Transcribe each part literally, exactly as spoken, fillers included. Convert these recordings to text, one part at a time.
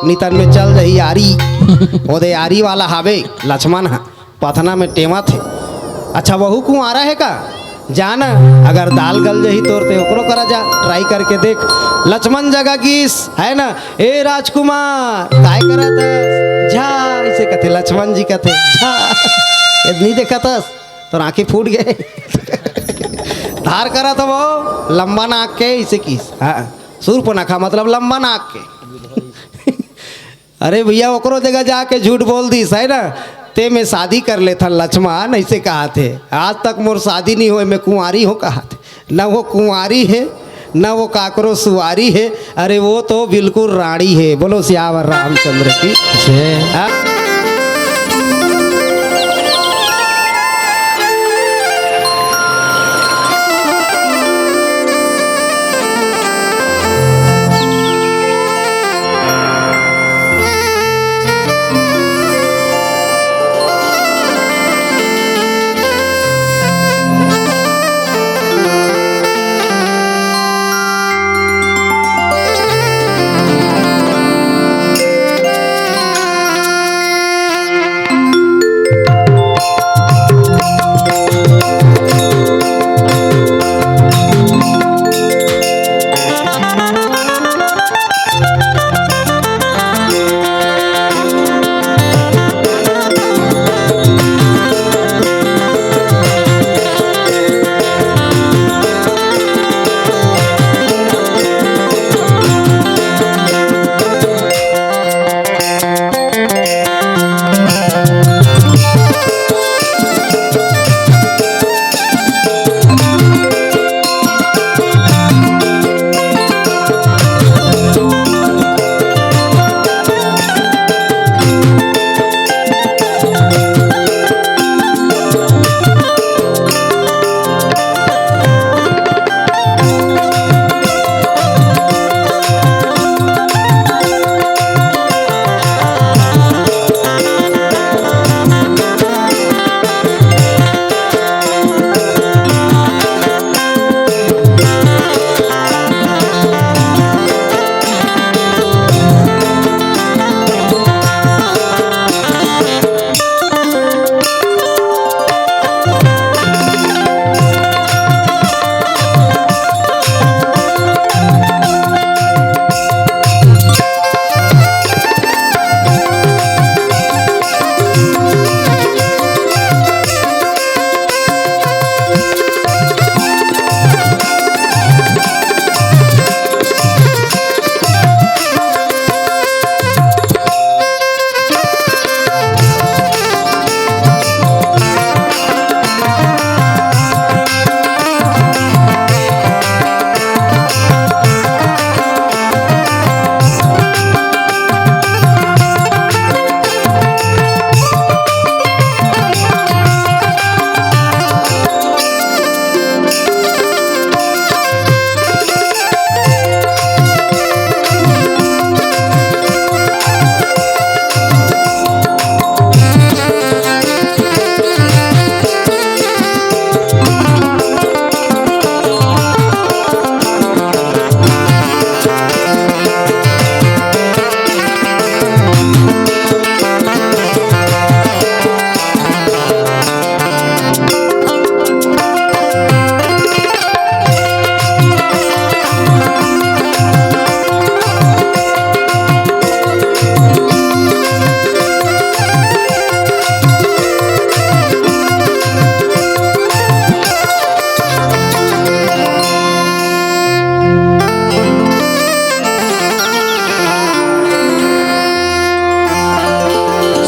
नितन में चल जही आरी। ओदे आरी वाला हावे लक्ष्मण ह, पथना में टेमत हे। अच्छा, वहू कुंवारा हे का? जा न, अगर दाल गल जही तोर ते ओकरो करा जा, try करके देख। लक्ष्मण जगा गिस, है ना? "ए राजकुमार, काय करत हस?" "झा," ऐसे कथे लक्ष्मण जी, कथे, "झा।" ये नहीं देखत हस, तोर आँखी फूट गे। धार करत हवो, लंबा नाक के, ऐसे किस। हाँ, सूर्पनखा मतलब लंबा नाक के। अरे भैया, ओकरो जगह जाके झूठ बोल दिस, है ना? "ते में शादी कर लेथन लक्ष्मण," ऐसे कहाथे। "आज तक मोर शादी नहीं होय, मैं कुंवारी हों," कहाथे। न वो कुंवारी हे, न वो काकरो सुवारी हे, अरे वो तो बिल्कुल रानी हे। बोलो सियावर रामचंद्र की। जय। हाँ?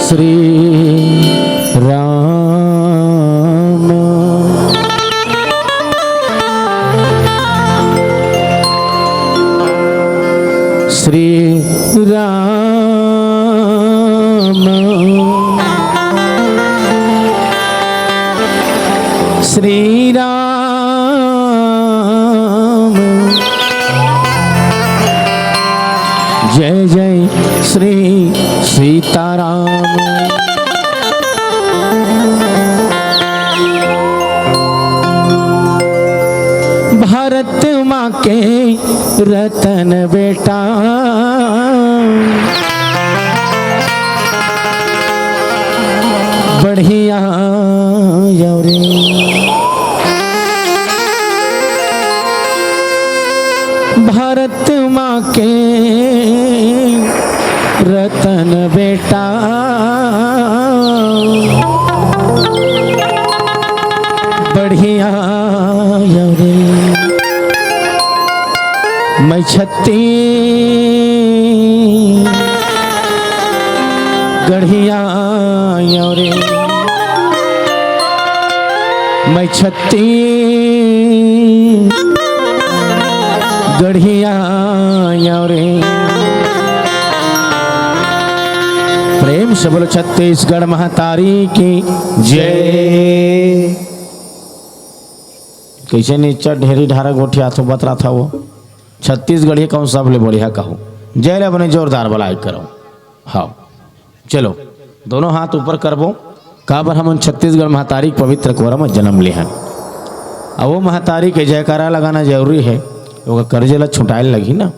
श्री राम, श्री राम, श्री राम, जय जय श्री सीताराम। भारत माँ के रतन बेटा, बेटा बढ़िया आयो रे, मैं छत्तीसगढ़िया आयो रे, मैं छत्तीसगढ़िया आयो रे। प्रेम से बोलो छत्तीसगढ़ महतारी की जय। कैसे नीचा ढेरी ढारा गोठियाथो बतरा था वो। छत्तीसगढ़िया कहूँ सबले बढ़िया कहूँ। जय ले अपने जोरदार बलाई करो। हाँ, चलो दोनों हाथ ऊपर करबो। काबर हमन छत्तीसगढ़ महतारी के पवित्र कोरा म जन्म ले हन। अब वो महतारी के जयकारा लगाना जरूरी है, ओकर कर्जे ला छुटाए लगही ना।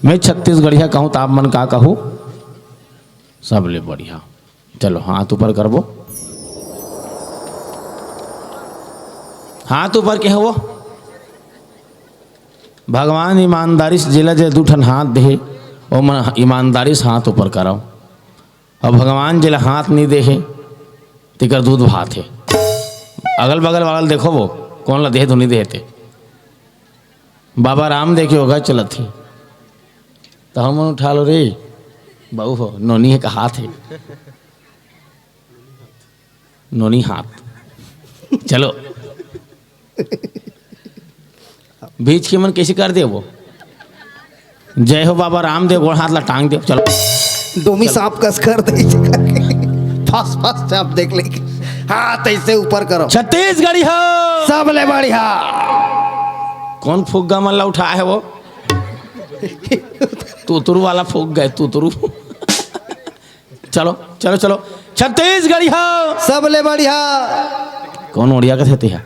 मैं छत्तीसगढ़िया कहूँ त आप मन का कहू? सबले बढ़िया। चलो हाथ ऊपर करबो, हाथ ऊपर के हो। भगवान ईमानदारी से जेला जे दू ठन हाथ देहे, ओमन ईमानदारी से हाथ ऊपर करव। अउ भगवान जेला हाथ नइ देहे, तेकर दूध भात हे। अगल बगल वाला ल देखो, वो कोन ला देहे तो नइ देहे ते। बाबा रामदेव के योगा चलत हे, त हमन उठा लो रे बाबू हो, नोनी हे का हाथ हे। नोनी हाथ। चलो। बीच के मन कैसे कर दे वो? जय हो बाबा रामदेव, गोड़ हाथ ला टांग दे, चलो। डोमी सांप कस कर दे। फस फस चाप देख ले। हाँ, तैसे ऊपर करो। छत्तीसगढ़ी हो। सबले बढ़िया। कौन फुग्गा मन ला उठाए हे वो? तुतरू वाला फुग्गा हे, तुतरू। चलो, चलो, चलो। छत्तीसगढ़िया। सबले बढ़िया। कौन ओड़िया कथे तेहा?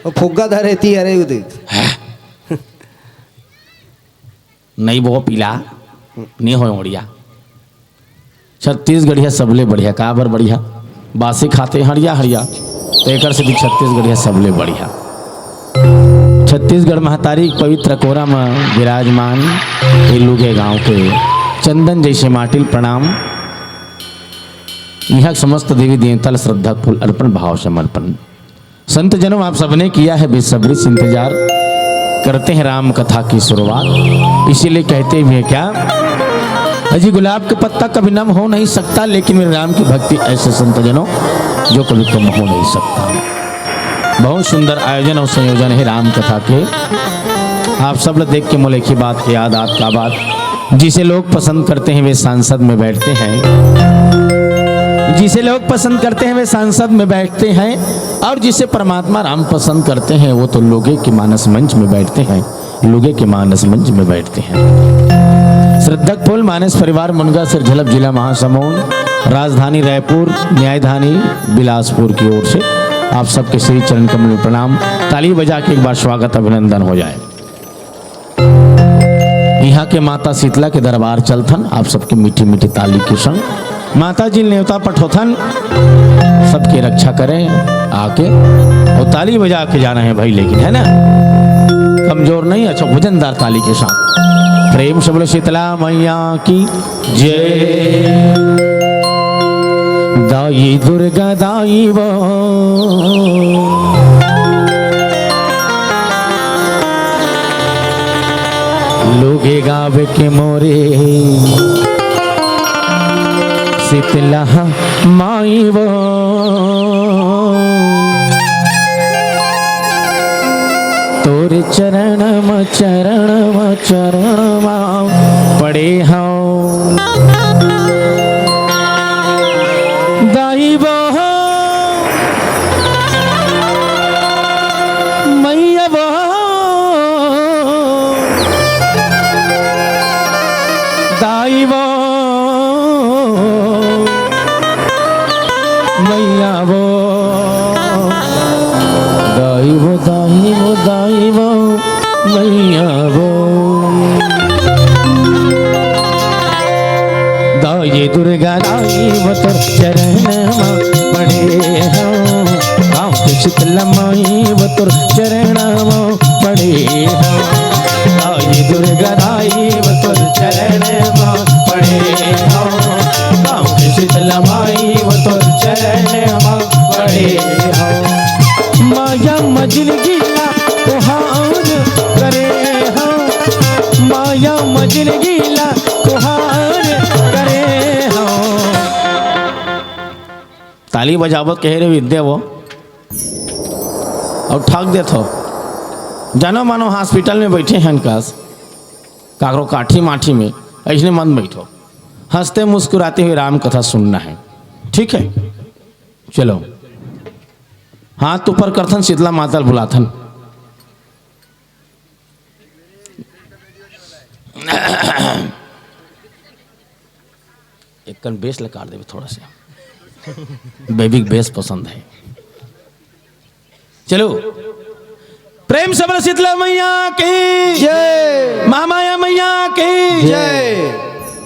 वो फुग्गा धरे ती, अरे उदित। हैं? नहीं वो पीला, नहीं होय ओड़िया। छत्तीसगढ़िया सबले बढ़िया, काबर बढ़िया? बासी खाथे हड़िया हड़िया, त एकर सेती छत्तीसगढ़िया सबले बढ़िया। छत्तीसगढ़ महतारी के पवित्र कोरा म विराजमान ए लुगे गांव के चंदन जैसे माटी ल प्रणाम। इहां के समस्त देवी देवता ल श्रद्धा फूल अर्पण, भाव समर्पण। संत जनों, आप सबने किया है बेसब्री से इंतजार, करते हैं राम कथा की शुरुआत। इसीलिए कहते भी हैं क्या, अजी गुलाब का पत्ता कभी नम हो नहीं सकता, लेकिन मेरे राम की भक्ति ऐसे संत जनों जो कभी कम हो नहीं सकता। बहुत सुंदर आयोजन और संयोजन है राम कथा के। आप सब लोग देख के मोले की बात याद, आपका बात, जिसे लोग पसंद करते हैं वे सांसद में बैठते हैं, जिसे लोग पसंद करते हैं वे सांसद में बैठते हैं, और जिसे परमात्मा राम पसंद करते हैं वो तो लोगे के मानस मंच में बैठते हैं, लोगे के मानस मंच में बैठते हैं। श्रद्धक फूल मानस परिवार मुनगा सिरझलप जिला महासमुंद, राजधानी रायपुर, न्यायधानी बिलासपुर की ओर से आप सबके श्री चरण कमल में प्रणाम। ताली बजा के एक बार स्वागत अभिनंदन हो जाए। इहाँ के माता शीतला के दरबार चलथन आप सबके मीठी मीठी ताली के संग। माता जी नेवता पठोथन, सबके रक्षा करें आके, और ताली बजा के जाना है भाई, लेकिन है ना, कमजोर नहीं, अच्छा वजनदार ताली के साथ। प्रेम से बोलो शीतला मैया की जय। दाई दुर्गा दाई वो लोगे गावे के मोरे शीतला माई वो। तोरे चरण म, चरण म, चरण म पड़े हौं। दाई वो, मैया वो, दाई वो, मैया वो, दाई वो, दाई वो, दाई वो, मैया वो। दाई दुर्गा दाई वो तोर चरण म पड़े हौं, गाँव के शीतला माई वो तोर चरण म पड़े हौं। दाई दुर्गा दाई वो तोर चरण म पड़े हौं, गाँव के शीतला अली बजावत कहे रे विद्या वो, अउ ठग देथो। जानो मानो हॉस्पिटल में बैठे हन कस, काकरो काठी माठी में, अइसने मन बैठो। हंसते मुस्कुराते हुए राम कथा सुनना है, ठीक है? चलो, हाथ ऊपर करथन, शीतला माता ल बुलाथन। एक कन बेस ल काट देबे थोड़ा सा, बेबी के बेस पसंद है। चलो, प्रेम से बोलो शीतला मैया की जय। महामाया मैया की जय।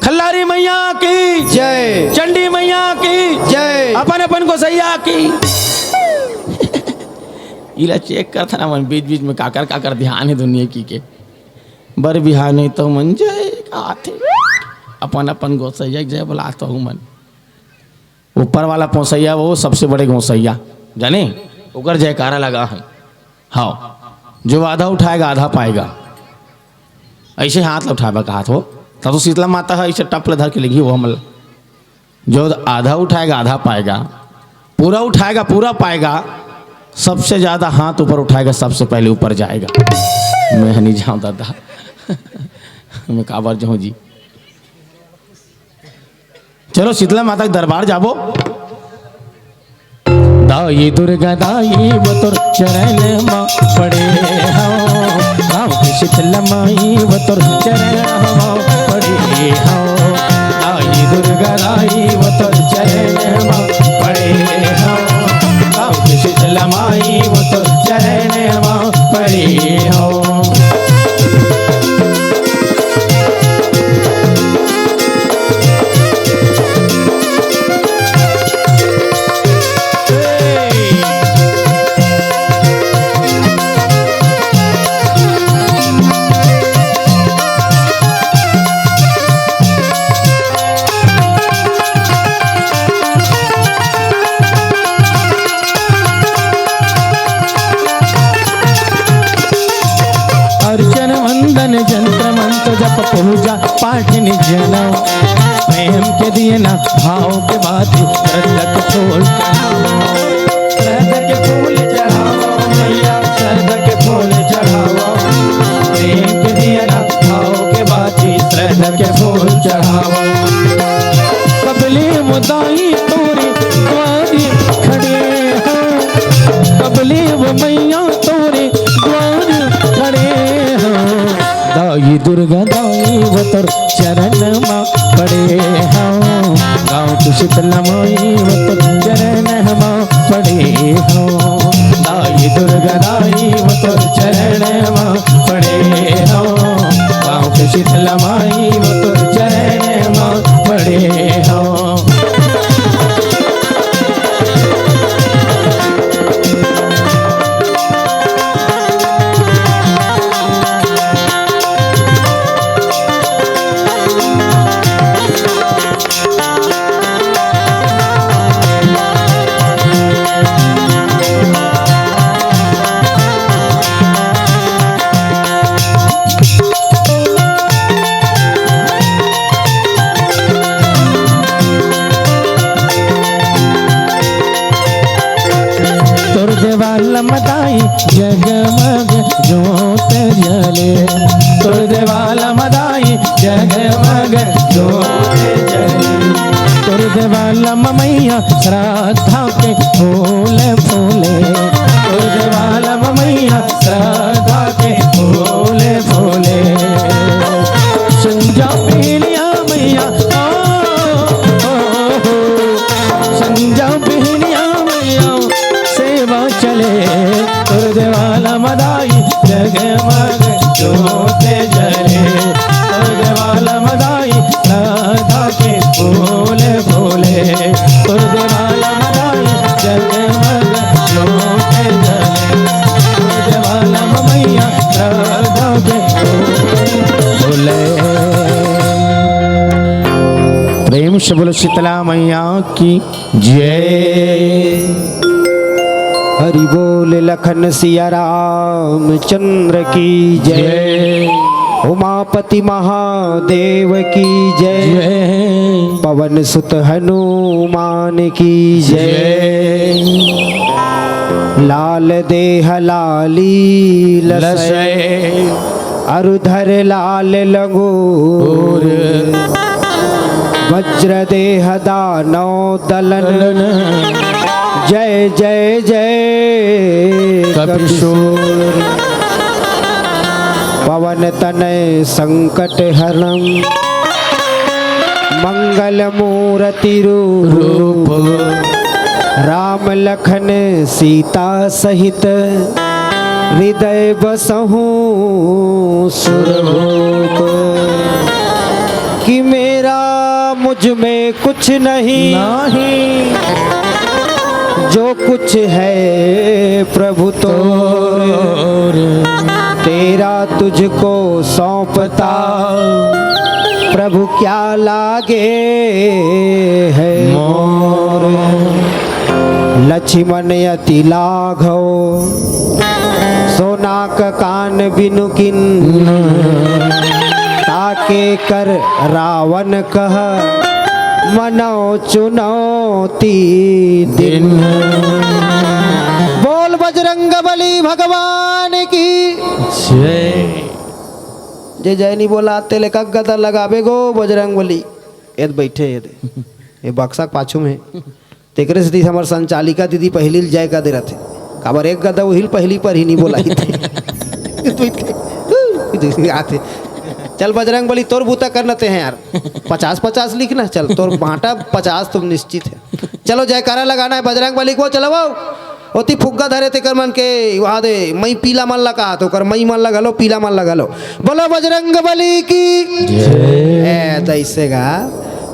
खल्लारी मैया की जय। चंडी मैया की जय। अपन अपन गोसैया की। इला चेक करथन हमन बीच बीच में काकर काकर ध्यान है दुनिया की के। बर बिहाने तो मन जय आथे, अपन अपन गोसैया के जय बोलात हूँ मन। ऊपर वाला पोसैया वो सबसे बड़े गोसैया, जाने, ओकर जयकारा लगा है। हाँ, जो आधा उठाएगा आधा पाएगा। ऐसे हाथ ल उठाबा कहात हो, तब तो शीतला माता है, ऐसे टप ल धर के लेगी वो हमला। जो आधा उठाएगा आधा पाएगा, पूरा उठाएगा पूरा पाएगा, सबसे ज्यादा हाथ ऊपर उठाएगा सबसे पहले ऊपर जाएगा। मैं नहीं जाऊँ दादा। मैं काबर जाऊँ जी। चलो शीतला माता के दरबार जाबो। दाई दुर्गा दाई वो तोर चरण मा पड़े हव, गाँव के शीतला माई वो तोर चरण मा पड़े हव। दाई दुर्गा दाई वो तोर चरण मा पड़े हव, गाँव के शीतला माई वो तोर चरण मा पड़े हव। अर्चन वंदन जंत्र मंत्र जप पूजा पाठ निजन, प्रेम के दिए ना भाव के बाती, श्रद्धा के फूल चढ़ावा। श्रद्धा के फूल चढ़ावा मैया, श्रद्धा के फूल चढ़ावा। प्रेम के दिए ना भाव के बाती, श्रद्धा के फूल चढ़ावा। कबले वो दाई तोरे द्वारे खड़े हैं, कबले वो मैया तोरे द्वारे खड़े हैं। दाई दुर्गा दाई वो तोर चरण मा पड़े हव, गाँव के शीतला माई वो तोर चरण मा पड़े हव। दाई दुर्गा दाई वो तोर चरण मा पड़े हव, गाँव के शीतला माई वो तोर चरण मा पड़े हव। तोर देवाल म दाई जगमग जोत जले, तोर देवाल म दाई जगमग जोत जले, तोर देवाल म मैया श्रद्धा के फूल फूले, तोर देवाल म मैया श्रद्धा के फूल फूले। संजा पीलिया मैया, ओ, ओ, ओ, संजा पीलिया मैया, सेवा चले, तोर देवाल म दाई जगमग जोत जले, तोर देवाल म दाई श्रद्धा के फूल फूले, तोर देवाल म दाई जगमग जोत जले, तोर देवाल म मैया श्रद्धा के फूल फूले। प्रेम से बोलो शीतला मैया की जय। हरि बोल लखन सिया रामचंद्र की जय। जय। उमापति महादेव की जय। जय। पवन सुत हनुमान की जय। लाल देह लाली लसै। अरुधर लाल लंगूर। वज्र देह दानव दलन। जय जय जय कपिसूर। पवन तनय संकट हरणम। मंगल मूरति रूप। रूप। राम लखन सीता सहित। हृदय बसहु सुरभूप। कि मेरा मुझ में कुछ नहीं। नहीं। जो कुछ है प्रभु तोर। तोर। तेरा तुझको सौंपता प्रभु क्या लागे है मोर। मोर। लक्ष्मण अति लाघव सोना क कान बिनु किन। ताके कर रावण कह मनो चुनौती दिन। बोल बजरंग बली भगवान की जय। जे जय नहीं बोला, तेले का गदा लगाबे गो बजरंग बली। एद बैठे, ये दे, ये बक्सा के पाछू में। तेकरे सेती हमर संचालिका दीदी पहिली ल जय का दे रथे। काबर एक गदा उहिल पहिली पर ही नहीं बोला ही थे। आते। चल बजरंग बली, तोर बूता करना ते हैं यार। पचास पचास लिखना, चल तोर बांटा पचास तुम निश्चित है। चलो जयकारा लगाना है बजरंग बली को, चलो आओ। ओती फुग्गा धरे तेकर मन के वहा दे, मई पीला मन लगा, तो कर मई मन लगा लो, पीला मन लगा लो। बोलो बजरंग बली की जय। ए, तैसे गा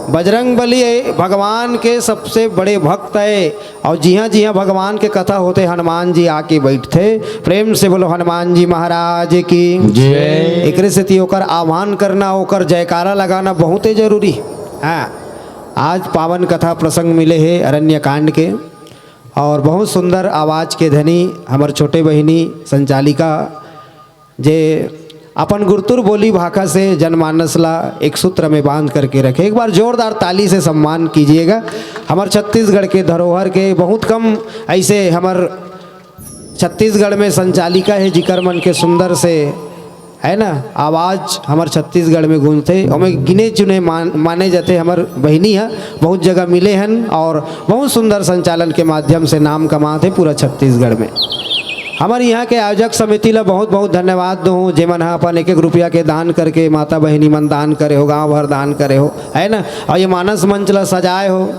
बजरंग बली भगवान के सबसे बड़े भक्त है। और जिहाँ जिहाँ भगवान के कथा होते, हनुमान जी आके बैठते। प्रेम से बोलो हनुमान जी महाराज की जय। एकरे सेती ओकर आह्वान करना, ओकर जयकारा लगाना बहुते जरूरी। हाँ, आज पावन कथा प्रसंग मिले हे अरण्य कांड के, और बहुत सुंदर आवाज के धनी हमर छोटे बहिनी संचालिका, जे अपन गुरतुर बोली भाखा से जनमानस ला एक सूत्र में बांध करके रखे। एक बार जोरदार ताली से सम्मान कीजिएगा। हमर छत्तीसगढ़ के धरोहर के बहुत कम ऐसे हमर छत्तीसगढ़ में संचालिका हे, जिकर मन के सुंदर से, है ना, आवाज हमर छत्तीसगढ़ में गूंजथे। ओमे गिने चुने मान, माने जाथे हमर बहिनी ह, बहुत जगह मिले हन और बहुत सुंदर संचालन के माध्यम से नाम कमाथे पूरा छत्तीसगढ़ में। हमर यहाँ के आयोजक समिति ला बहुत बहुत धन्यवाद दूँ, जेमन ह अपन एक एक रुपया के दान करके, माता बहिनी मन दान करे हो, गांव भर दान करे हो, है ना, और ये मानस मंच ला सजाए हो,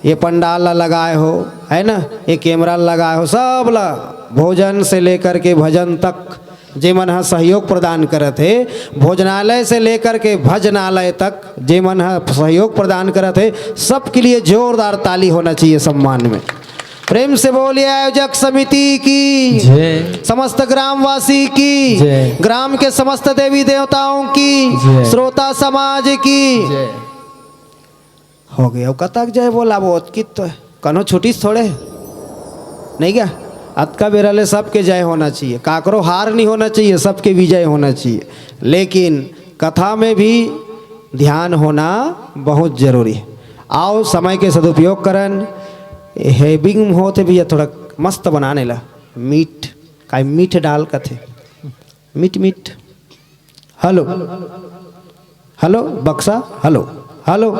ये पंडाल ला लगाए हो, है ना, ये कैमरा ला लगाए हो, सब ला, भोजन से लेकर के भजन तक जेमन ह सहयोग प्रदान करत हे, भोजनालय से लेकर के भजनालय तक जेमन ह सहयोग प्रदान करत हे, सबके लिए जोरदार ताली होना चाहिए सम्मान में। प्रेम से बोलिए आयोजक समिति की जय। समस्त ग्रामवासी की जय। ग्राम के समस्त देवी देवताओं की जय। श्रोता समाज की जय। हो गया, अब कतक जय बोला, वो अतकित तो है। कनो छुटिस थोड़े, नहीं क्या? अतका बेरा ले सबके जय होना चाहिए, काकरो हार नहीं होना चाहिए, सबके विजय होना चाहिए। लेकिन कथा में भी ध्यान होना बहुत जरूरी है। आओ, समय के सदुपयोग करन। हेबिंग होते भैया, थोड़ा मस्त बनाने ला। मीठ, काई मीठ डाल कथे। मीठ मीठ। हेलो, हेलो बक्सा, हेलो, हेलो,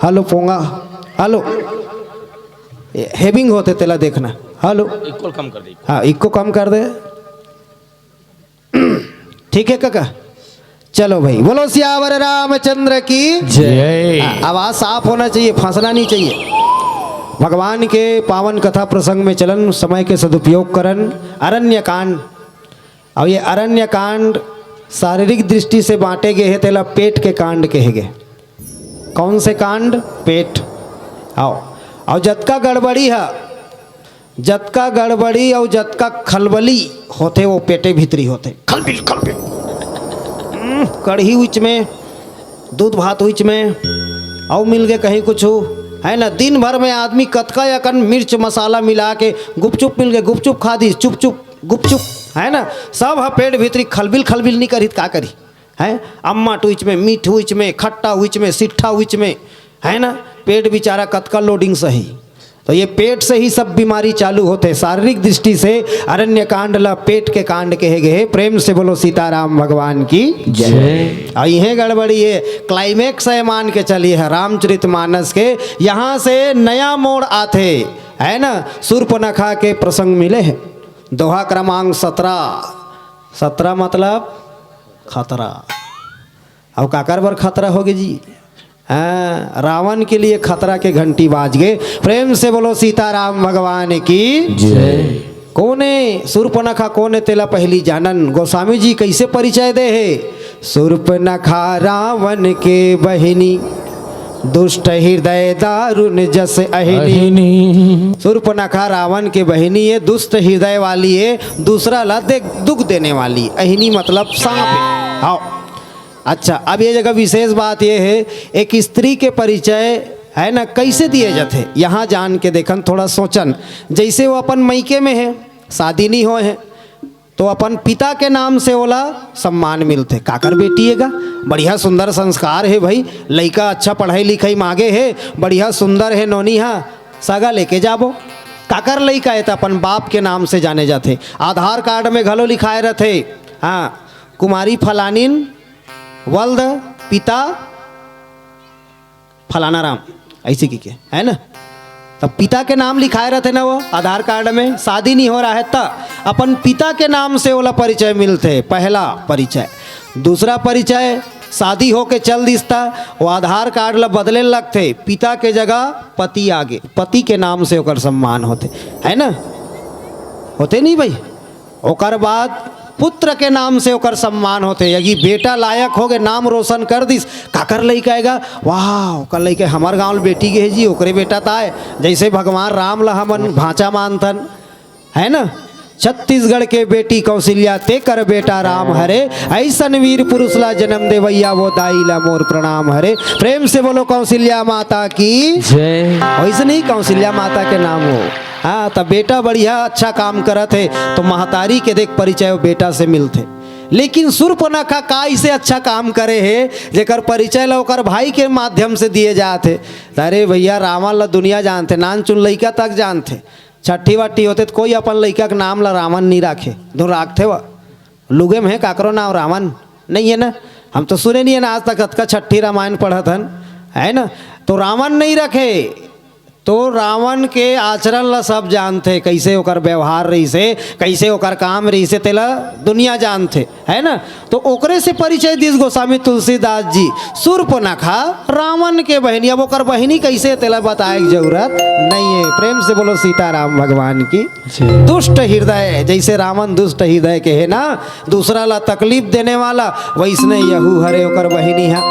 हेलो पोंगा, हेलो। ये हेबिंग होते तेला देखना। हेलो। इक्वल कम कर दे। हाँ, इक्को कम कर दे। ठीक है काका, चलो भाई, बोलो सियावर रामचंद्र की जय। हाँ, आवाज साफ होना चाहिए, फंसना नहीं चाहिए। भगवान के पावन कथा प्रसंग में चलन, समय के सदुपयोग करन। अरण्य कांड। अब ये अरण्य कांड शारीरिक दृष्टि से बांटे गए हे, तेला पेट के कांड कहे गए। कौन से कांड? पेट। आओ, और जतका गड़बड़ी है, जतका गड़बड़ी और जतका खलबली होते, वो पेटे भीतरी होते। खलबिल, खलबिल। हम्म, कढ़ी उच में, दूध भात उच में, और मिल गए कहीं कुछ, है ना। दिन भर में आदमी कतका अकन मिर्च मसाला मिला के, गुपचुप मिल गए, गुपचुप खा दी, चुप चुप गुपचुप, है ना। सब ह पेट भीतरी खलबिल खलबिल नहीं करी त का करी, है। अम्मट उच में, मीठ उच में, खट्टा उच में, सिट्ठा उच में, है ना? पेट बेचारा कतका लोडिंग सही। तो ये पेट से ही सब बीमारी चालू होथे। शारीरिक दृष्टि से अरण्य कांड ला पेट के कांड कहे गए हे। प्रेम से बोलो सीताराम भगवान की जय। अउ इहें गड़बड़ी हे, क्लाइमेक्स हे, मान के चलिए, हे रामचरित मानस के। यहाँ से नया मोड़ आथे, है ना? सूर्पनखा के प्रसंग मिले हे। दोहा क्रमांक सत्रह। सत्रह मतलब खतरा। अउ काकर बर खतरा होगे जी? हाँ, रावण के लिए खतरा के घंटी बाज गे। प्रेम से बोलो सीताराम भगवान की जय। कोने सूर्पनखा कोने, तेला पहली जानन। गोस्वामी जी कैसे परिचय दे हे? सूर्पनखा रावण के बहिनी, दुष्ट हृदय दारुण जस अहिनी। अहिनी। सूर्पनखा रावण के बहिनी हे, दुष्ट हृदय वाली हे, दूसरा ला दे-, दुख देने वाली। अहिनी मतलब सांप हे। हाँ। अच्छा, अब ये जगह विशेष बात ये हे, एक स्त्री के परिचय, है ना, कैसे दिए जाथे, यहाँ जान के देखन, थोड़ा सोचन। जैसे वो अपन मइके में हे, शादी नहीं होए हे, तो अपन पिता के नाम से ओला सम्मान मिलथे। काकर बेटी हे गा, बढ़िया सुंदर संस्कार हे भाई, लइका अच्छा पढ़ाई लिखाई मांगे हे, बढ़िया सुंदर हे नोनी हा, सगा लेके जाबो। काकर लइका हे त अपन बाप के नाम से जाने जाथे। आधार कार्ड में घलो लिखाए रथे, हाँ, कुमारी फलानिन वल्द पिता फलाना राम, ऐसे की के, है ना? तब पिता के नाम लिखाए रहते ना वो आधार कार्ड में, शादी नहीं हो रहा है त अपन पिता के नाम से ओला परिचय मिलथे, पहला परिचय। दूसरा परिचय, शादी होके चल दिस त वो आधार कार्ड ला बदले लगथे, पिता के जगह पति आगे, पति के नाम से ओकर सम्मान होथे, है ना? होथे नहीं भाई? ओकर बाद पुत्र के नाम से ओकर सम्मान होथे। यदि बेटा लायक होगे, नाम रोशन कर दिस, काकर लइका हे गा, वाह, ओकर लइका हमर गांव ल बेटी गे हे जी, ओकरे बेटा ताय। जैसे भगवान राम ला हमन भांचा मानथन, है ना? छत्तीसगढ़ के बेटी कौशल्या, तेकर बेटा राम हरे, ऐसन वीर पुरुष ला जन्म देवैया, वो दाई ला मोर प्रणाम हरे। प्रेम से बोलो कौशल्या माता की जय। वैसे नहीं, कौशल्या माता के नाम हो। हाँ, त बेटा बढ़िया अच्छा काम करत हे, तो महतारी के देख परिचय वो बेटा से मिलथे। लेकिन सूर्पनखा का इसे अच्छा काम करे हे, जेकर परिचय ला ओकर भाई के माध्यम से दिए जात हे? अरे भैया, रावण ला दुनिया जानथे, नान चुन लइका तक जानथे। छट्ठी वट्ठी होथे त कोई अपन लइका के नाम ला रावण नहीं राखे, धुन राखथे वा। लुगे में हे काकरो नाम रावण नहीं है ना? हम तो सुने नहीं है ना आज तक, अतका छट्ठी रामायण पढ़त हन, है ना? तो रावण नहीं रखे, तो रावण के आचरण ला सब जानथे, कैसे ओकर व्यवहार रहिसे, कैसे ओकर काम रहिसे, तेला दुनिया जानथे, है ना? तो ओकरे से परिचय दिस गोस्वामी तुलसीदास जी। सूर्पनखा रावण के बहिनी, अब ओकर बहिनी कैसे, तेला बताए के जरूरत नहीं है। प्रेम से बोलो सीताराम भगवान की। जी। दुष्ट हृदय, जैसे रावण दुष्ट हृदय के है ना, दूसरा ला तकलीफ देने वाला, वैसने यहू हरे ओकर बहिनी हा।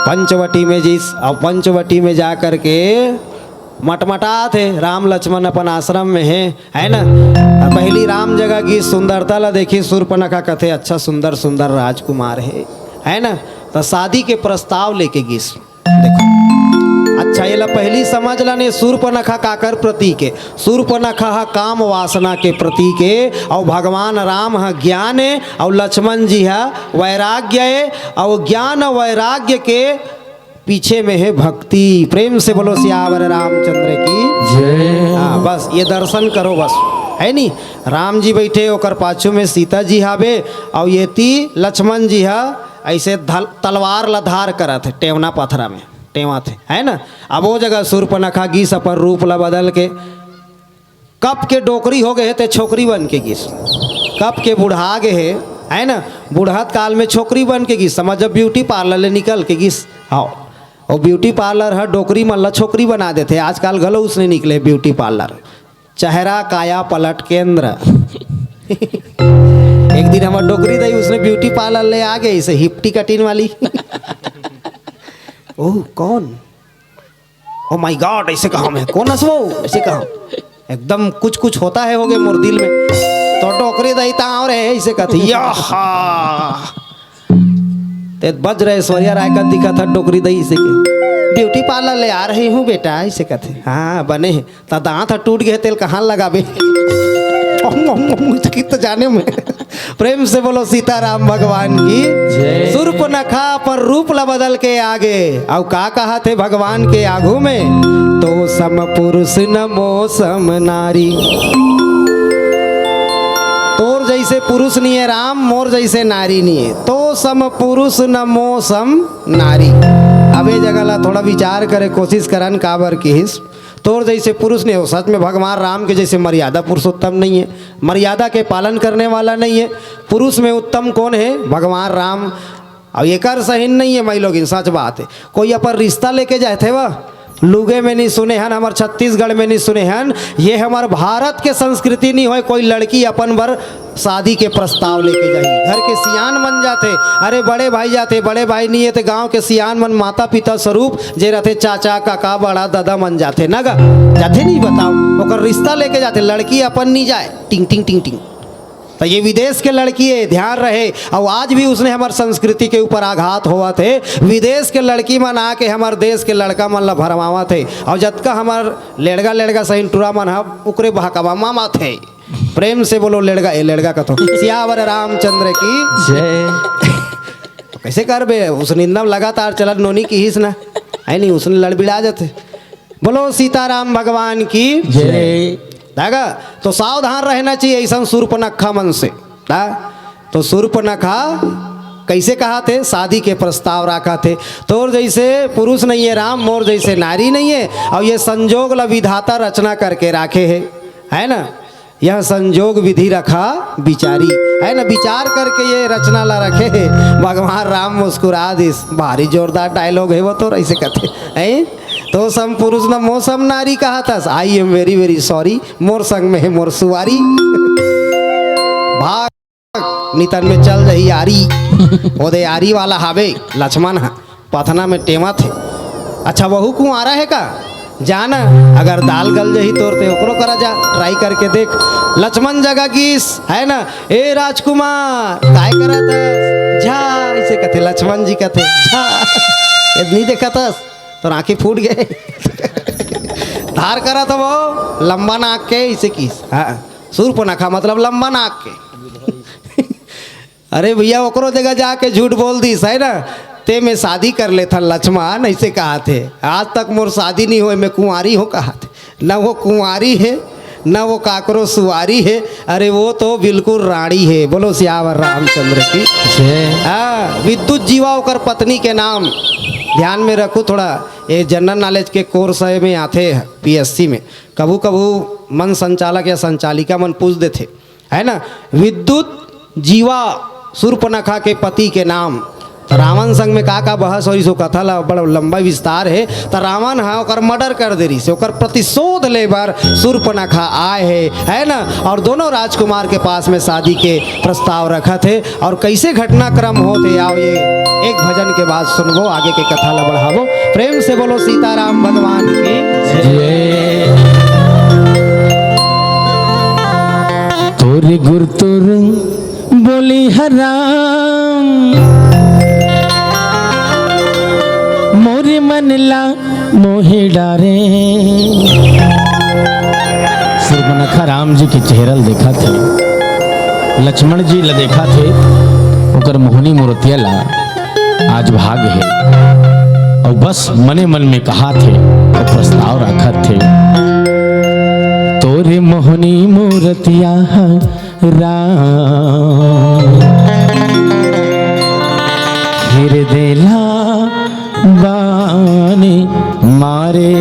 पंचवटी में जिस, अब पंचवटी में जा करके मटमटात हे, राम लक्ष्मण अपन आश्रम में हे, है ना? और पहली राम जगह गिस, सुंदरता ला देखिस, सूर्पनखा कथे, "अच्छा सुंदर सुंदर राजकुमार हे," है ना? तो शादी के प्रस्ताव लेके गिस। देखो, अच्छा, ये ला पहली समझ ला ने, सूर्पनखा काकर प्रतीक हे? सूर्पनखा ह काम वासना के प्रतीक हे, अउ भगवान राम ह ज्ञान हे, अउ लक्ष्मण जी ह वैराग्य हे, अउ ज्ञान वैराग्य के पीछे में हे भक्ति। प्रेम से बोलो सियावर रामचंद्र की जय। हाँ, बस ये दर्शन करो बस, है नी? राम जी बैठे, ओकर पाछू में सीता जी हावे, अउ ये ती लक्ष्मण जी हा ऐसे धल-, तलवार ला धार करत हे, टेवना पथरा में टेवत हे, है ना? अब वो जगह सूर्पनखा गिस अपन रूप ला बदल के, कब के डोकरी हो गए हे ते छोकरी बन के गिस, कब के बुढ़ा गए हे, है ना? बुढ़त काल में छोकरी बन के गिस, समझ, जब ब्यूटी पार्लर ले निकल के गिस। हाँ, वो ब्यूटी पार्लर ह डोकरी मन ला छोकरी बना देथे। आजकल घलो उसने निकले ब्यूटी पार्लर, चेहरा काया पलट केंद्र। एक दिन हमर डोकरी दाई उसने ब्यूटी पार्लर ले आ गए, इसे हिप्टी कटिन वाली। ओह, कौन? "Oh my God!" ऐसे कहा मैं, "कौन हस वो?" ऐसे कहा। एकदम कुछ कुछ होता है हो गए मोर दिल में। तो डोकरी दाई ताव रहे, ऐसे कहते, "याहा!" ते बज रहे ऐश्वर्या राय का दिखा था डोकरी दाई, ऐसे के, "ब्यूटी पार्लर ले आ रही हूँ बेटा," ऐसे कहते। "हाँ, बने हे। ता दांत ह टूट गए, तेल कहाँ लगाबे?" अहूँ, अहूँ, अहूँ, चकित जाने में। प्रेम से बोलो सीताराम भगवान की। जय। सूर्पनखा अपन रूप ला बदल के आगे, अउ का कहाथे भगवान के आगू में, तो सम पुरुष न मो सम नारी। तोर जैसे पुरुष नहीं है राम, मोर जैसे नारी नहीं है, तो सम पुरुष न मो सम नारी। अब ये जगह ला थोड़ा विचार करे कोशिश करन, काबर किहिस तोर जैसे पुरुष नहीं हो। सच में भगवान राम के जैसे मर्यादा पुरुषोत्तम नहीं है, मर्यादा के पालन करने वाला नहीं है। पुरुष में उत्तम कौन है? भगवान राम। अब एकर सही नहीं है, माई लोगिन, सच बात है। कोई अपन रिश्ता लेके जाथे वा, लुगे में नहीं सुने हन, हमर छत्तीसगढ़ में नहीं सुने हन, ये हमर भारत के संस्कृति नहीं होय। कोई लड़की अपन बर शादी के प्रस्ताव लेके जाही, घर के सियान मन जाथे, अरे बड़े भाई जाथे, बड़े भाई नहीं है तो गांव के सियान मन, माता पिता स्वरूप जे रहथे, चाचा काका बड़ा दादा मन जाथे ना गा, जाथे नहीं बताओ, ओकर रिश्ता लेके जाथे, लड़की अपन नहीं जाए, टिंग टिंग टिंग टिंग। तो ये विदेश के लड़की है, ध्यान रहे। और आज भी उसने हमार संस्कृति के ऊपर आघात होवत है। विदेश के लड़की मन आके हमार देश के लड़का मन ला भरमावत है। और जतका हमार लेड़गा लेड़गा सहिन टुरा मन ह ओकरे बहकावा मामत है। प्रेम से बोलो लेड़गा, ए लेड़गा कथो, सियावर रामचंद्र की। जय। तो कैसे करबे, उस निंदा में लगातार चलत नोनी किहिस ना, है नहीं, उसने लड़बिड़ा जाते। बोलो सीताराम भगवान की। जय। धागा, तो सावधान रहना चाहिए ऐसा सूर्पनखा मन से। हाँ? तो सूर्पनखा कैसे कहाथे, शादी के प्रस्ताव राखथे, तोर जैसे पुरुष नहीं है राम, मोर जैसे नारी नहीं है। और ये संजोग ला विधाता रचना करके राखे है, है ना? यह संजोग विधि रखा विचारी, है ना? विचार करके ये रचना ला रखे है। भगवान राम मुस्कुरा दिस, भारी जोरदार डायलॉग है वो तो, ऐसे कहते हैं, तो सम पुरुष न मो सम नारी कहाथस, I am very very sorry, मोर संग में है मोर सुवारी। भाग नितन में चल रही आरी, ओदे आरी वाला हावे लक्ष्मण ह, पथना में टेमत हे। अच्छा, वहू कुंवारा है का? जाना, अगर दाल गल जही तोर ते ओकरो करा जा, ट्राई करके देख। लक्ष्मण जगा गिस, है ना? ए राजकुमार, काय करत हस? झा, इसे कथे लक्ष्मण जी कथे, झा। ये नहीं देखत हस, तोर आँखी फूट गए। धार करत हवो, लंबा नाक के, इसे किस। हाँ, सूर्पनखा मतलब लंबा नाक के। अरे भैया, ओकरो जगह जाके झूठ बोल दिस, है ना? ते में शादी कर लेथन लक्ष्मण, ऐसे कहाथे। आज तक मोर शादी नहीं होय, मैं कुंवारी हो कहाथे। न वो कुंवारी है, न वो काकरो सुवारी है। अरे वो तो बिल्कुल रानी है। बोलो सियावर रामचंद्र की। जय। हाँ, विद्युत जीवा ओकर पत्नी के नाम। ध्यान में रखो थोड़ा, ये जनरल नॉलेज के कोर्स है में आथे पीएससी में। कभू कभू मन संचालक या संचालिका मन पूछ देथे, है ना? विद्युत जीवा सूर्पनखा के पति के नाम। तो रावण संग में का का बहस होइस, ओ कथा ला बड़ा लंबा विस्तार है। तो रावण हा ओकर मर्डर कर दे रहिस, ओकर प्रतिशोध लेबर सूर्पनखा आए है, है ना? और दोनों राजकुमार के पास में शादी के प्रस्ताव रखत हे। और कैसे घटनाक्रम होत हे, आओ ये एक भजन के बाद सुनबो, आगे के कथा ला बढ़ाबो। प्रेम से बोलो सीताराम भगवान की। जय। तोरे गुर तोर बोली हराम, मोरे मन ला मोहे डारे। सूर्पनखा राम जी के चेहरा ल देखत हे, लक्ष्मण जी ल देखत हे, ओकर मोहनी मूर्तिया ला आज भाग हे। अउ बस मने मन में कहात हे, अउ प्रस्ताव राखत हे, तोरे मोहनी मूर्तिया ह राम, फिर देला बाने मारे।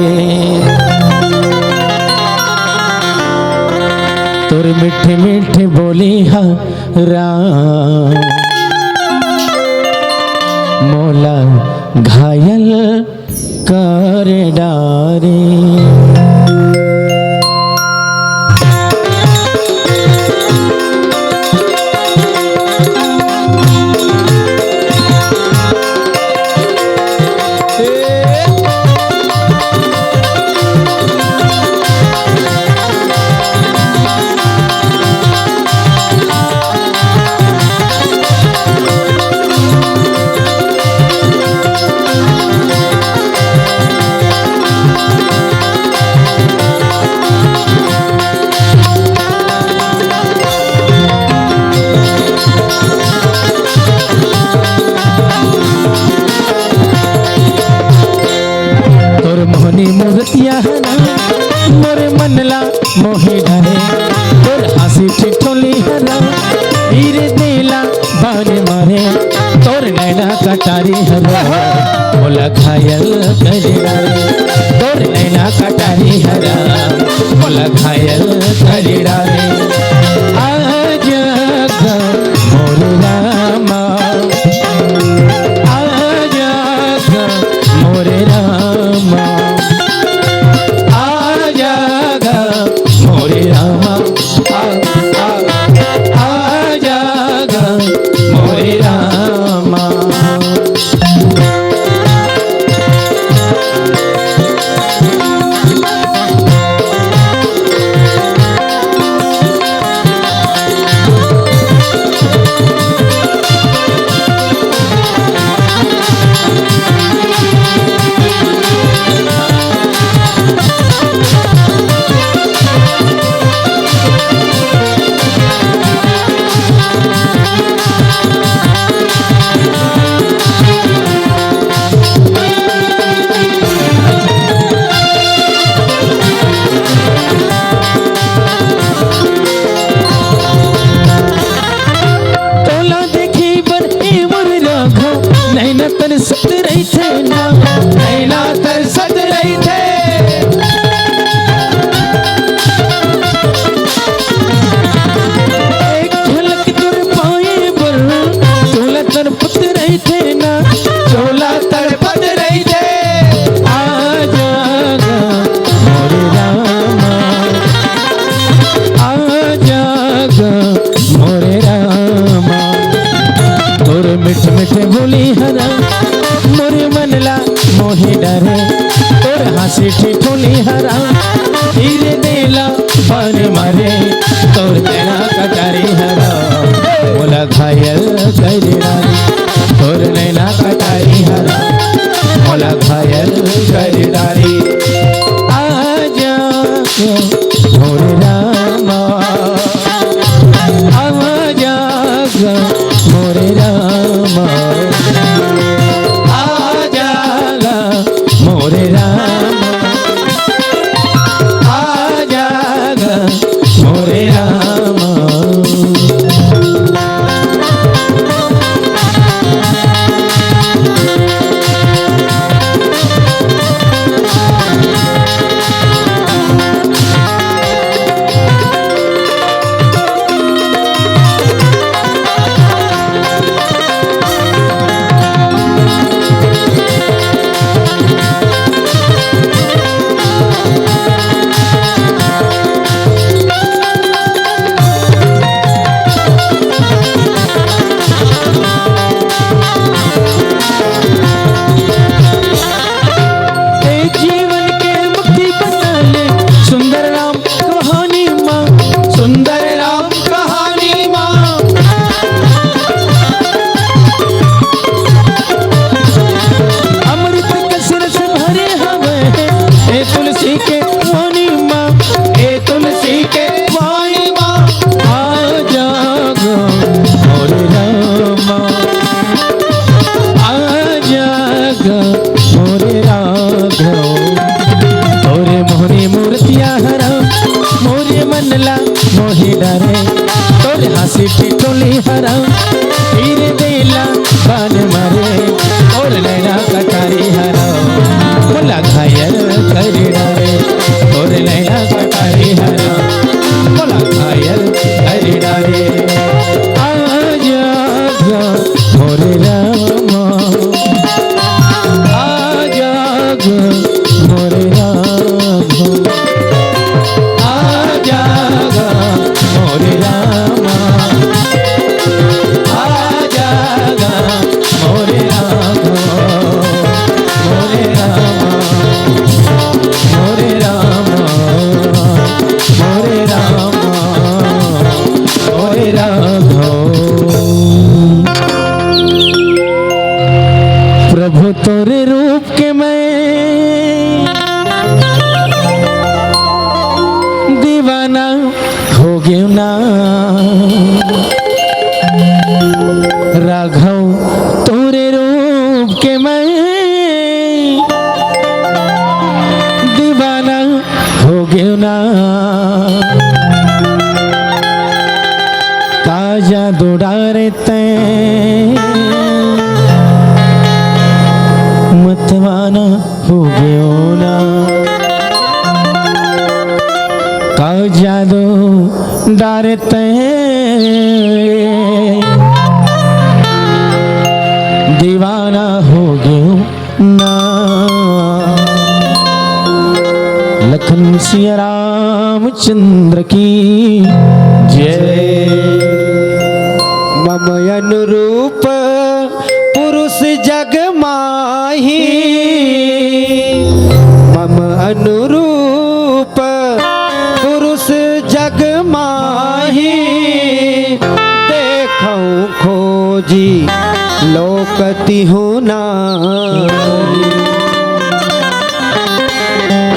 तोर मीठे मीठे बोली हा राम, मोला घायल कर डारे। मोरे मन ला मोहे डारे, तोर हाँसी ठिठोली हरा, तीर देला बान मारे, तोर नैना कटारी हरा, मोला घायल करे डारे, तोर नैना कटारी हरा, मोला घायल करे डारे। आजा गा मोरे रामा, आजा गा मोरे रामा, आजा गा मोरे रामा, आ, आ, आजा गा मोरे रामा। तोला देखे बर ए मोर राघव, नैना तरसत रहिथे ना, नैना तरसत रहिथे। एक झलक तोर पाए बर, तोला तरपत रहिथे ना, तोला तड़पत रहिथे। आजा गा मोरे रामा, आजा गा मोरे रामा। तोर मीठ मीठ बोली हरा, मोरे मन ला मोहे डारे, तोर हाँसी ठिठोली हरा, तीर देला बान मारे, तोर नैना कटारी हरा, मोला घायल करे डारे, तोर नैना कटारी हरा, मोला घायल करे डारे। आजा मोरे रामा, आजा मोरे रामा, आजा मोरे रामा, आजा मोरे रामा। ए जीवन के मुक्ति बना ले, सुंदर राम कहानी मा, सुंदर राम कहानी मा। अमृत कस रस भरे हवे, ए तुलसी के पानी मा, ए तुलसी के पानी मा। आजा गा मोरे रामा, आजा गा मोरे राघव। तोरे मोहनी मूर्तिया हरा, मोरे मन ला मोहे डारे, तोरे हाँसी ठिठोली हरा, तीर देला बान मारे, तोर नैना कटारी हरा, मोला घायल करे डारे, तोर नैना कटारी हरा, मोला घायल करे डारे। आजा गा मोरे रामा, आजा गा मोरे रामा, आजा गा मोरे रामा, आजा गा मोरे रामा, मोरे रामा, मोरे रामा, मोरे गेव ना, का जादू डारे तैं, मतवाना हो गेव ना। का जादू डारे तैं, दीवाना हो गेव ना। लखन सिया रामचंद्र की जय। मम अनुरूप पुरुष जग माही, मम अनुरूप पुरुष जग माही, देखौं खोजी लोक तिहुँ नारी।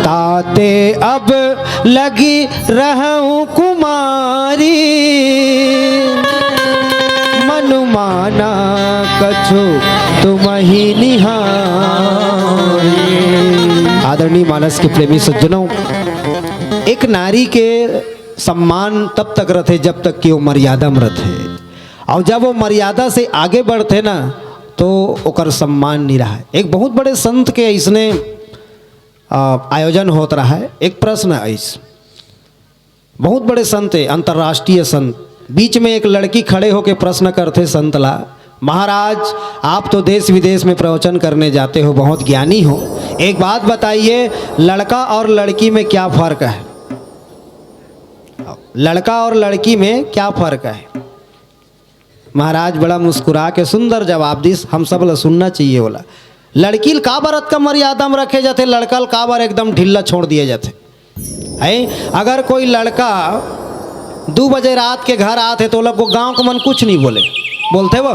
ताते अब लगी रहूं कुमारी, मनु माना कछु तुमहि निहारी। आदरणीय मानस के प्रेमी सज्जनों, एक नारी के सम्मान तब तक रथे जब तक कि वो मर्यादा में रथे, और जब वो मर्यादा से आगे बढ़थे ना तो ओकर सम्मान नहीं रहा। एक बहुत बड़े संत के इसने, आ, आयोजन होत रहा है। एक प्रश्न आइस, बहुत बड़े संत है, अंतर्राष्ट्रीय संत, बीच में एक लड़की खड़े होके प्रश्न करथे संत ला, महाराज, आप तो देश विदेश में प्रवचन करने जाते हो, बहुत ज्ञानी हो, एक बात बताइए, लड़का और लड़की में क्या फर्क है? लड़का और लड़की में क्या फर्क है? महाराज बड़ा मुस्कुरा के सुंदर जवाब दिस, हम सब ला सुनना चाहिए ओला। लड़की ल काबर अतका मर्यादा में रखे जाथे, लड़का ल काबर एकदम ढिल्ला छोड़ दिए जाथे? है, अगर कोई लड़का दू बजे रात के घर आथे तो ओला गांव के मन कुछ नहीं बोले, बोलथे वो?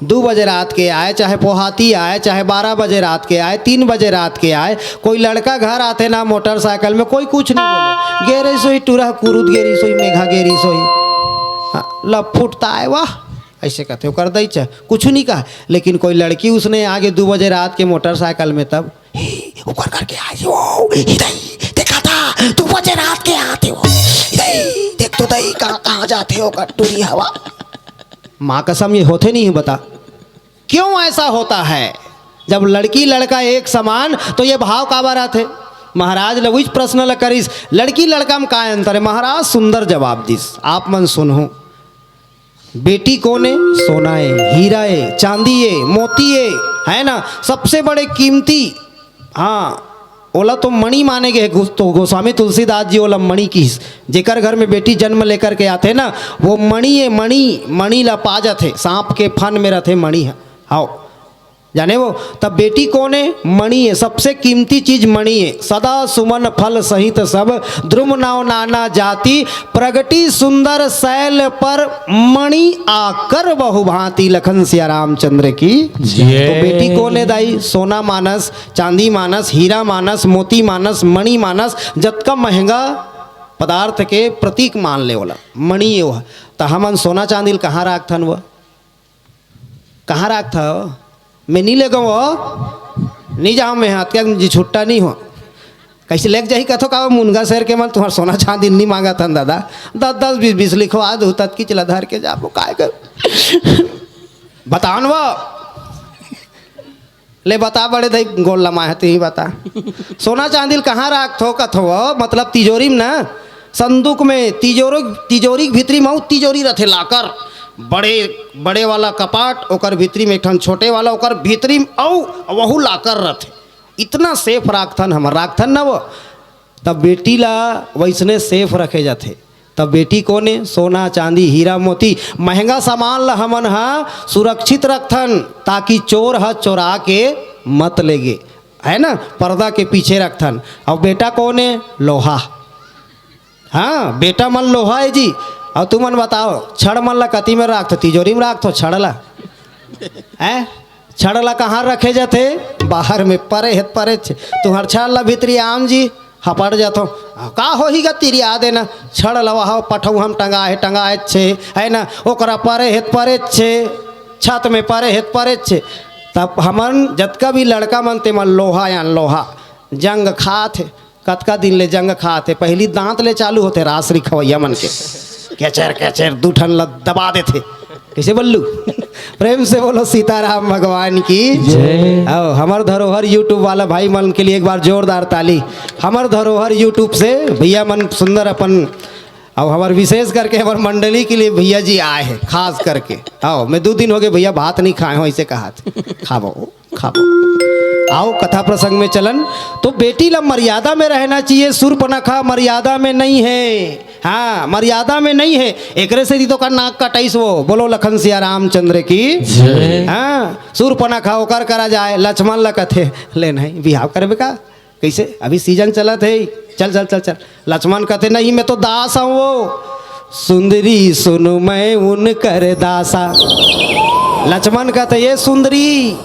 दू बजे रात के आए, चाहे पोहाती आए, चाहे बारह बजे रात के आए, तीन बजे रात के आए, कोई लड़का घर आथे ना मोटरसाइकिल में, कोई कुछ नहीं बोले। गे रही सोई टूरा कुरुद, गे रही सोई मेघा, गे रही सोई, हाँ, ला फुटता है, वाह, ऐसे कहते ओकर दई चा, कुछ नहीं कहा। लेकिन कोई लड़की उसने आगे दू बजे रात के मोटरसाइकिल में, तब, "हे, ओकर घर के आए हो, इधर देखा था, दू बजे रात के आते हो, इधर देख तो दई कहाँ, कहाँ जाते हो, ओकर टूरी हवा।" माँ कसम, ये होथे नहीं है, बता, क्यों ऐसा होता है? जब लड़की लड़का एक समान, तो ये भाव काबर आथे? महाराज ल उइच प्रश्न ल करिस, लड़की लड़का में का अंतर है? महाराज सुंदर जवाब दिस, आप मन सुनहु। बेटी कोन ए? सोना ए, हीरा ए, चांदी ए, मोती ए, है ना, सबसे बड़े कीमती। हाँ, ओला तो मणि माने गे हे। गो-, तो गोस्वामी तुलसीदास जी ओला मणि किहिस। जेकर घर में बेटी जन्म लेकर के आथे ना, वो मणि ए, मणि, मणि ला पा जाथे। सांप के फन में रथे मणि ह। हाव, जाने वो, तब बेटी कोन ए? मणि ए, सबसे कीमती चीज मणि ए। सदा सुमन फल सहित सब, द्रुम नव नाना जाति, प्रगटी सुंदर शैल पर मणि आकर बहुभांति। लखन सिया रामचंद्र की जय। तो बेटी कोन ए दाई? सोना मानस, चांदी मानस, हीरा मानस, मोती मानस, मणि मानस, जतका महंगा पदार्थ के प्रतीक मान ले ओला, मणि ए ओह। त हमन सोना चांदी ल कहाँ राखथन वो? कहाँ राखथव? मैं नी लेगो वो, नी जाओ मैं हाथ के जी छुट्टा नी हो। कैसे लेके जाही कथो का वो मुनगा शहर के मन तुम्हार सोना चांदी नी मांगत हन दादा। दस दस बीस बीस लिखवा दू, ततकी चला धर के जाबो, काय कर? बताओ न वो। ले बता बड़े दई, गोल लमाए हती ही बता। सोना चांदी ल कहाँ राखथो कथो वो, मतलब तिजोरी में ना, संदूक में, तिजोरी, तिजोरी के भीतरी में अउ तिजोरी रथे, लाकर, बड़े, बड़े वाला कपाट, ओकर भीतरी में एक ठन छोटे वाला, ओकर भीतरी में अउ वहू लाकर रथे। इतना सेफ राखथन हमर, राखथन ना वो। तब बेटी ला वैसने सेफ रखे जाथे। तब बेटी कोन ए? सोना, चांदी, हीरा, मोती, महंगा सामान ला हमन ह सुरक्षित रखथन, ताकि चोर ह चोरा के मत लेगे, है ना, पर्दा के पीछे रखथन। अउ बेटा कोन ए? लोहा। हाँ, बेटा मन लोहा ए जी। अउ तुमन बताओ, छड़ मन ला कति में राखथो? तिजोरी में राखथो छड़ ला? हैं? छड़ ला कहाँ रखे जाथे? बाहर में परे हे, परे छे। तुहर छड़ ला भीतरी आम जी, हपड़ जाथो। का होही गा, तिरिया देना। छड़ लवा हो, पठऊ हम टंगा हे, टंगा हे छे, है ना? ओकरा परे हे, परे छे। छत में परे हे, परे छे। तब हमन जतका भी लड़का मन ते मन लोहा या लोहा जंग खात हे। कतका दिन ले जंग खात हे, पहिली दांत ले चालू होथे रास रिखवैया मन के, कैचर कैचर दू ठन ल दबा देथे। कैसे बल्लू? प्रेम से बोलो सीताराम भगवान की जय। आओ, हमर धरोहर YouTube वाला भाई मन के लिए एक बार जोरदार ताली। हमर धरोहर YouTube से भैया मन सुंदर अपन, और हमर विशेष करके हमर मंडली के लिए भैया जी आए हैं खास करके। आओ, मैं दो दिन हो गए भैया भात नहीं खाए हो, ऐसे कहा थे। खाबो, खाबो। आओ कथा प्रसंग में चलन। तो बेटी ला मर्यादा में रहना चाहिए, सूर्पनखा मर्यादा में नहीं है। हाँ, मर्यादा में नहीं है। एकरे से तो का नाक कटाइस वो। बोलो लखन सिया रामचंद्र की जय। हाँ, सूर्पनखा ओकर करा जाए, लक्ष्मण ला कथे, ले नहीं, बिहाव करबे का? कैसे? अभी सीजन चलत है, चल, चल, चल, चल। लक्ष्मण कहते, "नहीं, मैं तो दास हूँ वो।" "सुंदरी सुन, मैं उनकर दासा।" लक्ष्मण कहते, "ये सुंदरी।"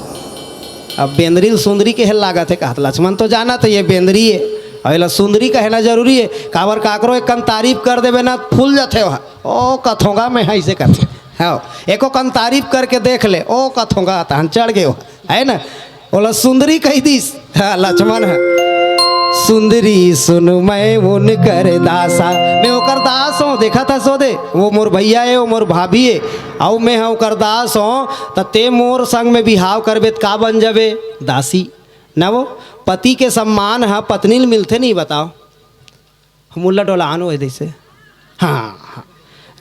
अब बेंदरी ल सुंदरी के हेल लागत है, कहत लक्ष्मण तो जानत है ये बेंदरी है, और एला सुंदरी कहना जरूरी है। काबर काकरो एक कन तारीफ कर देबे ना, फूल जाथे वह। "ओ कथोंगा मैं है," ऐसे करथे। हाँ, एको कन तारीफ करके देख ले, "ओ कथोंगा," तहन चढ़ गए वह, है ना? ओला सुंदरी कह दिस। हाँ, लक्ष्मण है। "सुंदरी सुन, मैं उनकर दासा।" मैं ओकर दास हूँ, देखा था सोदे, वो मोर भैया है, वो मोर भाभी है, अउ मैं हूँ ओकर दास हूँ। त ते मोर संग में बिहाव करबे त का बन जाबे? दासी। ना वो पति के सम्मान ह पत्नी ल मिलथे नहीं, बताओ। मुल्ला डोलान होए जैसे। हाँ, हाँ।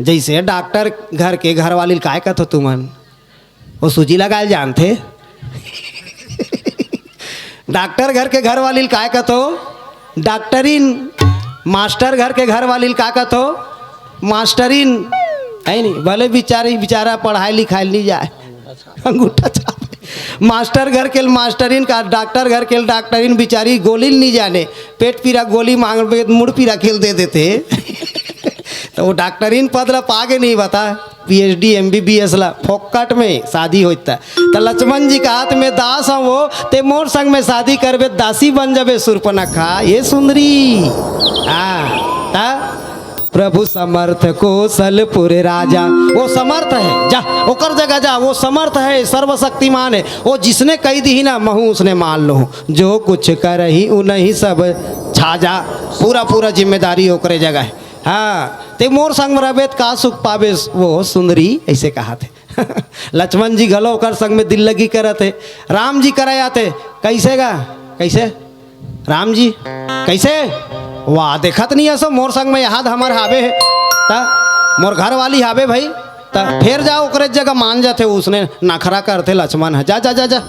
जैसे डॉक्टर घर के घरवाली ल काय कथो तुमन? वो सूजी लगाए ल जानथे। डॉक्टर घर के घरवाली ल काय कथो? डॉक्टरिन। मास्टर घर के घरवाली ल का कथो? मास्टरिन। है नहीं? भले बिचारी, बिचारा पढ़ाई लिखाई नहीं जाए। अंगूठा छाप। मास्टर घर के मास्टरिन का, डॉक्टर घर के डॉक्टरिन बिचारी गोली नहीं जाने, पेट पीरा गोली मांगबे त मुड़ पीरा खेल दे देते। तो वो डॉक्टरिन पद ला पागे नहीं बता, पीएचडी एमबीबीएस ला फोकट में शादी होता। तो लक्ष्मण जी का हाथ में दास हम वो, ते मोर संग में शादी करबे, दासी बन जाबे सुर्पनखा, ये सुंदरी। हाँ, ता प्रभु समर्थ कोसलपुर राजा, वो समर्थ है, जा ओकर जगह जा, वो समर्थ है, सर्वशक्तिमान है, वो जिसने कही दी ना महू उसने मान लो, जो कुछ करही उनही सब छा जा, पूरा पूरा जिम्मेदारी ओकरे जगह है। हाँ, ते मोर संग में रहबे त का सुख पाबे वो सुंदरी, ऐसे कहा थे। लक्ष्मण जी घलो ओकर संग में दिल लगी करत हे। राम जी करा आथे, कैसे गा? कैसे? राम जी, कैसे? वाह, देखत नहीं असो, मोर संग में याद हमर हावे हे, त मोर घर वाली हावे भाई, त फेर जाओ ओकरे जगह मान जाथे, उसने नखरा करथे लक्ष्मण ह, जा, जा, जा, जा।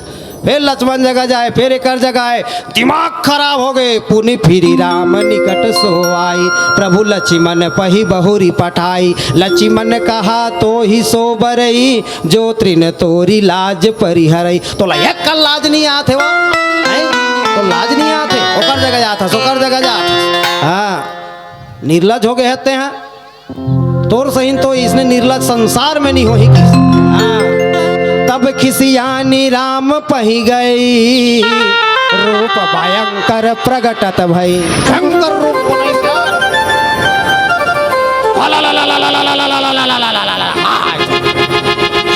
फिर लक्ष्मण जगह जाए, फिर एकर जगह आए, दिमाग खराब हो गए। पुनि फिरी राम निकट सो आई, प्रभु लक्ष्मण पही बहुरी पठाई। लक्ष्मण कहा तो ही सो बरई, जो तृण तोरी लाज परिहरई। तोला एक कन लाज नहीं आत हे वो, हैं? तो लाज नहीं आत हे, ओकर जगह जात हस, ओकर जगह जात हस। हाँ, निर्लज हो गए हते हैं। तोर सहिन तो इसने निर्लज संसार में नहीं होही किस। हाँ। तब खिसियानी राम पही गई, रूप भयंकर प्रगटत भई। भयंकर रूप बनाई।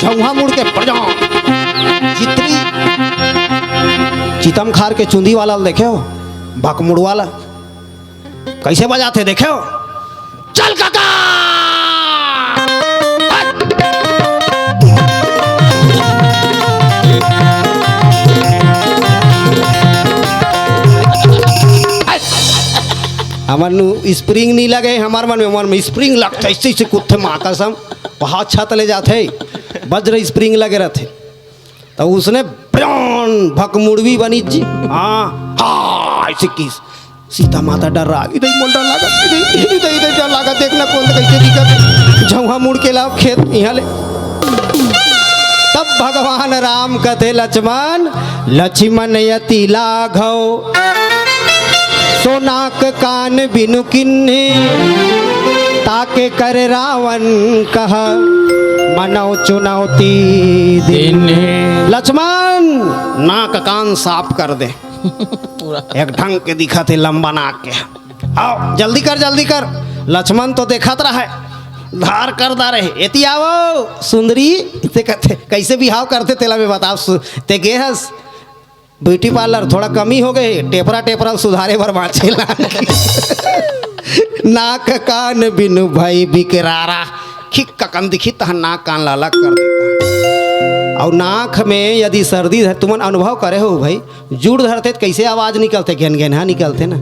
झौहा मुड़ के पड़ जाओ। जितनी चितम खार के चुंदी वाला ल देखे हो, भकमुड़ वाला कैसे बजाथे देखे हो? चल काका। हमर नु स्प्रिंग नहीं लगे, हमार मन में, मन में स्प्रिंग लगथे, ऐसे ऐसे कुत्थे माँ कसम, वहाँ छत ले जाथे, वज्र स्प्रिंग लगे रहथे। तो उसने ब्रौन भकमुड़वी बनी जी। हाँ, हाँ, ऐसे किस। सीता माता डर रहा, इधर मोल डर लगा, इधर, इधर, इधर डर लगा, देखना कौन कैसे दिखत। झौहा मुड़ के लाओ खेत यहाँ ले। तब भगवान राम कथे लक्ष्मण, लक्ष्मण यति लाघव, सो नाक कान बिनु किन्हे, ताके कर रावण कह, मनौ चुनौती दिन। दिन। लक्ष्मण, नाक कान साफ कर दे। पूरा। एक ढंग के दिखत हे, लंबा नाक के। आओ, जल्दी कर, जल्दी कर। लक्ष्मण तो देखत रहा है, धार कर दा रहे। एती आवो, सुंदरी, ते कथे, कैसे बिहाव करथे, तेला मैं बताओ, सु-, ते गे हस, ब्यूटी पार्लर थोड़ा कमी हो गए, टेपरा टेपरा सुधारे बर बाँचे ला। नाक कान बिनु भई बिकरारा, खिक ककन दिखी तहन नाक कान ला अलग कर देता। अउ नाक में यदि सर्दी है, तुमन अनुभव करे हो भाई, जुड़ धरथे त कइसे आवाज निकलथे, घेन घेनहा निकलथे ना।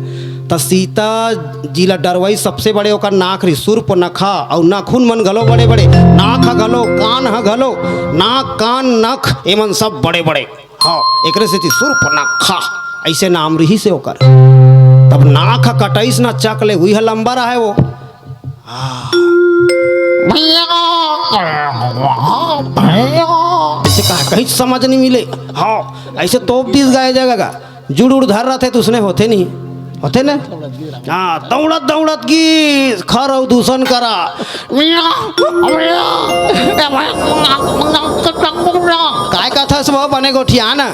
त सीता जी ला डरवई सबसे बड़े ओकर नाक रही, सुर्प नखा, अउ नाखून मन घलो बड़े बड़े, नाक ह घलो, कान ह घलो, नाक कान नख एमन सब बड़े बड़े। हाँ, एकरे सेती सुर्पनखा अइसे नाम रिहिस हे ओकर। तब नाक ह कटइस ना चक ले, उही ह लंबा रहय वो। हाँ। भैया, भैया। अइसे कहा, कहीं समझ नहीं मिले। हाँ, अइसे तोप दिस गाय जगह का। जुड़ उड़ धर रथे त उसने होथे नहीं। होथे ना? हाँ, दौड़त दौड़त गिस, खर अउ दूषण करा। भैया, भैया, ए भैया, काय कथस वो बने गोठिया ना?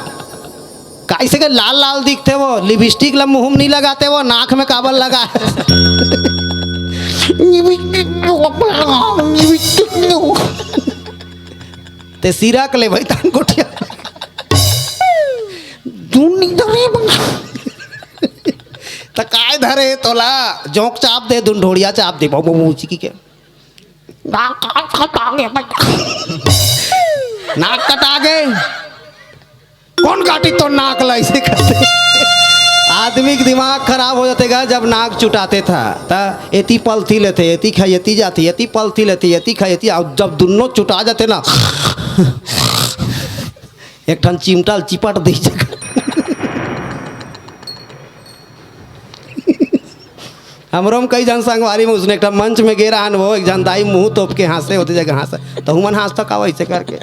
काइसे के लाल लाल दिखथे वो, लिपस्टिक ला मुंह में नहीं लगाते वो, नाक में काबर लगा? ते सिरक ले भाई तान गोठिया। दून नहीं धरे बंगा। त काय धरे तोला? जोंक चाप दे, दुन ढोड़िया चाप दे, बाबू मुंह चिकी के। नाक कटा गे। नाक कटा गे। कोन काटी तोर नाक ला अइसे करथे? आदमी के दिमाग खराब हो जाथे गा, जब नाक चुटाथे त। त एती पलथी लेथे, एती खा, एती जाथे, एती पलथी लेथे, एती खा, एती, अउ जब दुन्नो चुटा जाथे ना, एक ठन चिमटा ल चिपट दे जगह। हमरो म कई झन संगवारी में उसने एक ठन मंच में गे रहन, वो एक झन दाई मुंह तोप के हाँसे, होते जगह हाँसे, त हुमन हाँसत का वइसे करके।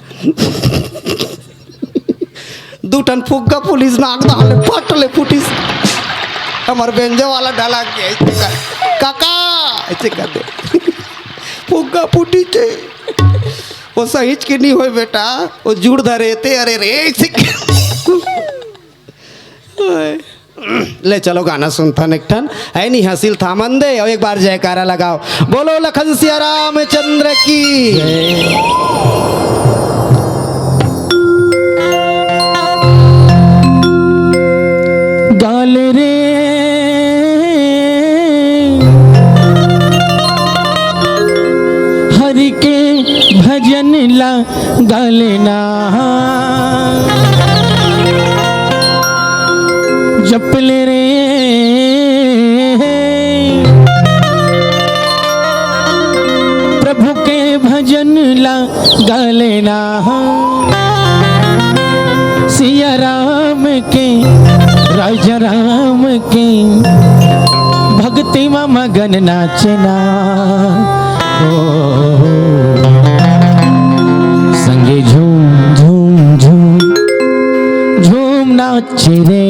दू ठन फुग्गा पुलिस नाक डाले, फट ले फुटिस। हमर बेंजो वाला ढला के अइसे कर, "काका," अइसे कर दे। फुग्गा फुटिस हे। वो सहीच के नहीं होय बेटा, वो जुड़ धरे ते, अरे रे, अइसे कर। ओए। ले चलो गाना सुनथन एक ठन, है नी हसील थामन दे, अउ एक बार जयकारा लगाओ, बोलो लखन सिया रामचंद्र की। गाल रे हरि के भजन ला गाल ना जप ले रे प्रभु के भजन ला गाल ना सिया राम के राजा राम के भक्ति में मगन नाचना। ओ, संगे झूम, झूम, झूम, झूम नाच रे।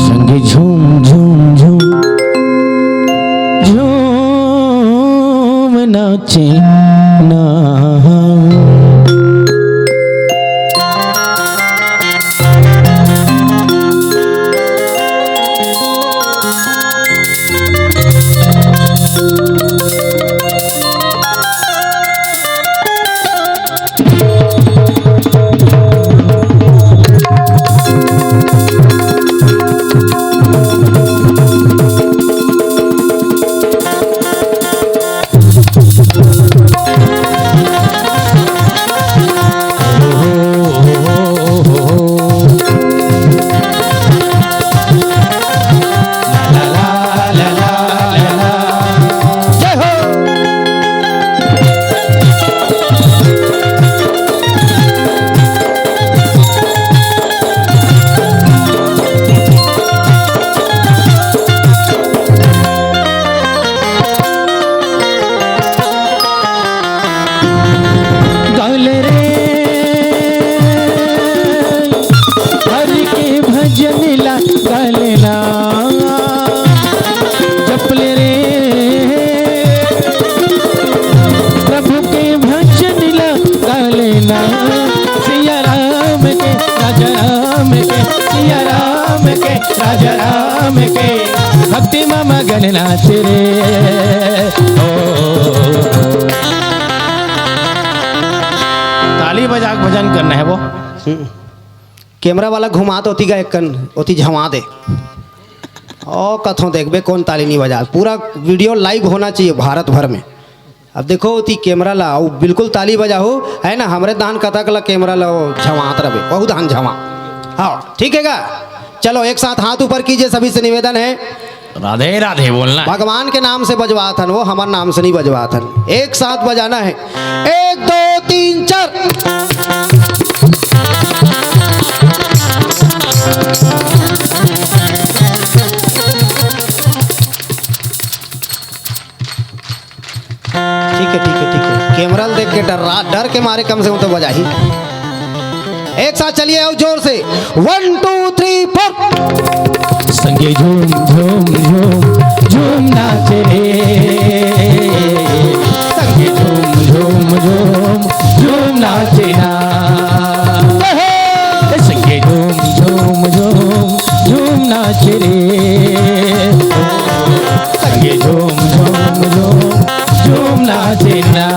संगे झूम, झूम, झूम, झूम नाच ना। गाल रे हरि के भजन ला गाल ना जप ले रे प्रभु के भजन ला गाल ना सिया राम के राजा राम के सिया राम के राजा राम के भक्ति में मगन नाच रे। ओ। ताली बजा के भजन करना है वो। हम्म। कैमरा वाला घुमा तो ओती का एक कन, ओती झमा दे। ओ कथों देखबे कौन ताली नहीं बजा। पूरा वीडियो लाइव होना चाहिए भारत भर में। अब देखो ओती कैमरा ला, वो बिल्कुल ताली बजाहू, है ना? हमरे धान कथक ला कैमरा ला, वो झमात रहे, बहुत धान झमा। हाँ, ठीक है का? चलो एक साथ हाथ ऊपर कीजिए, सभी से निवेदन है। राधे राधे बोलना। भगवान के नाम से बजवात हन, वो हमर नाम से नहीं बजवात हन। एक साथ बजाना है, एक दो तीन चार। ठीक है, ठीक है, ठीक है। कैमरा देख के डर रहा, डर के मारे कम से कम तो बजा ही। एक साथ चलिए और जोर से, वन टू थ्री फोर। संगे झूम झूम झूम झूम नाचे रे, संगे झूम झूम झूम झूम नाचे ना। संगे झूम झूम झूम झूम नाचे रे, संगे झूम झूम झूम झूम नाचे ना।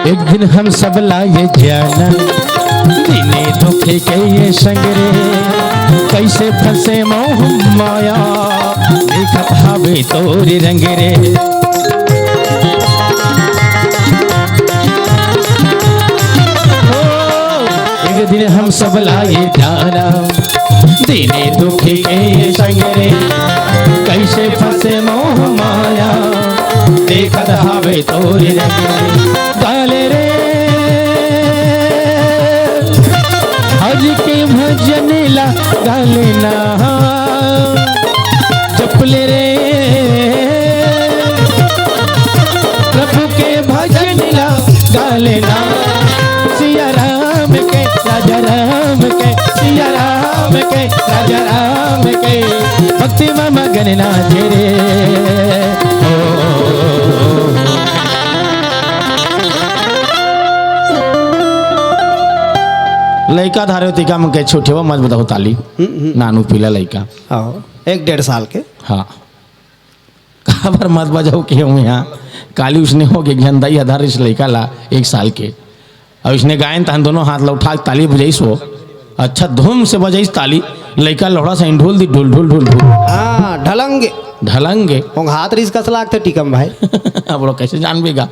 एक दिन हम सब ला ये जाना, दिने धोखे के ये संग रे, कैसे फंसे मोह माया, देखत हावे तोरे रंग रे। ओ, एक दिन हम सब ला ये जाना, दिने दुखी के संग रे, कैसे फंसे मोह माया, देखत हावे तोरे रंग रे। गाले रे, हरि के भजन ला गाले ना, जपले रे, प्रभु के भजन ला गाले ना। सिया राम के, राजा राम के, सिया राम के, राजा राम के, भक्ति में मगन नाचे रे। ओ, लइका धारे हो तिका मन के छुट्टी हो, मत बताओ ताली। हम्म, हम्म। नानू पीला लइका। हाँ, एक डेढ़ साल के। हाँ। काबर मत बजाओ के हूँ यहाँ। काली उसने हो के झंडा ही आधार इस लइका ला एक साल के। अब इसने गायन तहन दोनों हाथ ला उठा के ताली बजाइस हो। अच्छा धूम से बजाइस ताली। लइका लोहड़ा से ढोल दी ढोल ढोल ढोल ढोल। हाँ, ढलंगे। ढलंगे। ओंग हाथ रिस कस लागथे टीकम भाई। अब लोग कैसे जान बेगा।